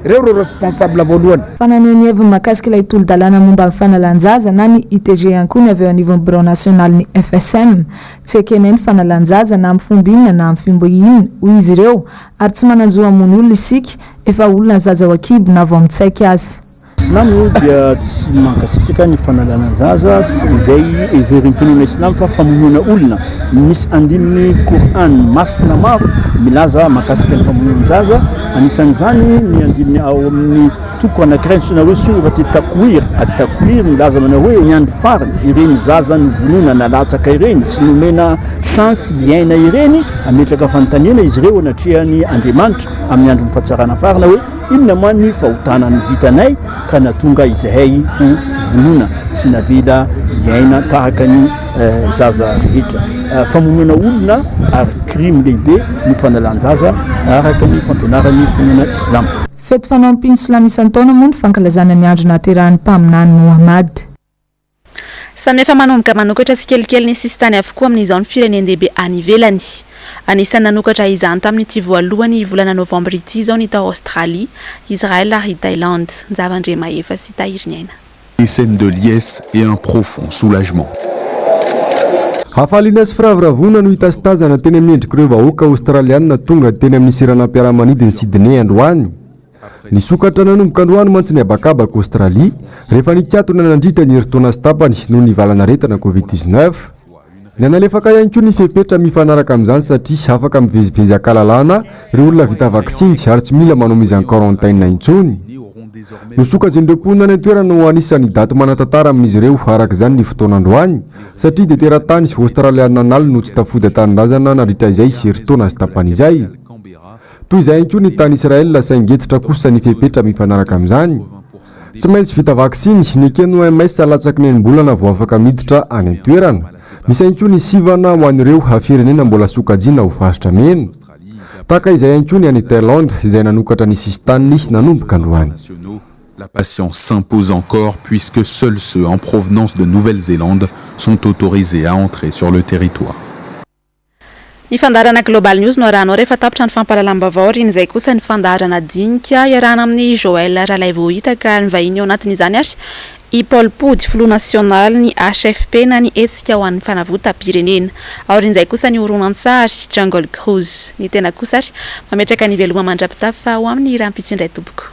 Reo ro responsable voalohany. Fa naneho ny heviny mahakasika ilay tolo-dalàna momba ny fanalan-jaza na ny ITG ihany koa ny avy eo anivon'ny birao nasionalin'ny FSM. Tsy ekenay ny fanalan-jaza na amin'ny fomba inona na amin'ny fomba inona, hoy izy ireo, ary tsy manan-jo hamono olona isika, efa olona ny zaza ao an-kibo na vao mitsaika aza. Silamo dia tsy mankasitraka ny fanalanan-jaza izay heverin'ny finoana silamo fa famonoana olona. Misy andininy Qur'an masina maro milaza mahakasika ny famonoan-jaza, anisan'izany ny andininy ao amin'ny toko anankiray antsoina hoe Sourate Takwir, At-Takwir, milaza manao hoe ny andro farany, ireny zaza novonoina nalatsaka ireny, tsy nomena chance hiaina ireny, hametraka fanontaniana izy ireo anatrehan'i Andriamanitra amin'ny andron'ny fatsarana farany hoe, Inona moa ny fahotana vitanay ka nahatonga izahay ho vonoina tsy navela hiaina tahaka ny zaza rehetra? Famonoana olona ary crime lehibe ny fanalan-jaza araka ny fampianaran'ny finoana silamo. Fety fanaon'ny mpino silamo isan-taona moa ny fankalazana ny andro nahaterahan'ny mpaminany Mohamad. Samy efa manomboka manokatra tsikelikely ny sisintany avokoa amin'izao ny firenen-dehibe any ivelany. Anisan'ny nanokatra izany tamin'ity voalohany volana novambra ity izao ny tao Aostralia, Israël ary Thaïlande. Njava Andriamahefa sy Tahiriniaina. Des scènes de liesse et un profond soulagement. Hafaliana sy firavoravoana no hita sy tazana teny amin'ny endrik'ireo vahoaka Aostralianina tonga teny amin'ny seranam-piaramanidin'i Sydney androany. Nisokatra nanomboka androany mantsy ny habakabaka Aostralia rehefa nikatona nandritra ny herintaona sy tapany noho ny valanaretina Covid 19. Nihanalefaka ihany koa ny fepetra mifanaraka amin'izany satria afaka mivezivezy an-kalalahana ireo olona vita vaksiny ary tsy mila manao mise en quarantaine intsony. Nosokajian'ireo mponina any an-toerana ho anisan'ny daty manan-tantara amin'izy ireo araka izany ny fotoana androany satria dia teratany Aostraliana an'aliny no tsy tafody an-tanindrazana nandritra izay herintaona sy tapany izay. Toy izay ihany koa ny tany Israel saingy hentitra kosa ny fepetra mifanaraka amin'izany. Tsy maintsy vita vaksiny, neken'ny OMS latsaky ny enim-bolana vao afaka miditra any an-toerana. Misy ihany koa ny sivana ho an'ireo firenena mbola sokajiana ho faritra mena. Tahaka izay ihany koa ny any Thaïlande izay nanokatra ny sisintaniny nanomboka androany. La patience s'impose encore puisque seuls ceux en provenance de Nouvelle-Zélande sont autorisés à entrer sur le territoire. Ny fandaharana Global News no arahanao rehefa tapitra ny fampahalalam-baovao aorian'izay kosa ny fandaharana dinika iarahana amin'i Joël Ralaivohitaka ny vahiny ao anatin'izany ary i Paul Pody filoha nasionalin'ny HFP na ny hetsika ho an'ny fanavotam-pirenena. Aorian'izay kosa ny horonantsary Jungle Cruise. Ny tena kosa ary mametraka ny veloma mandra-pitafa ho amin'ny rahampitso indray tompoko.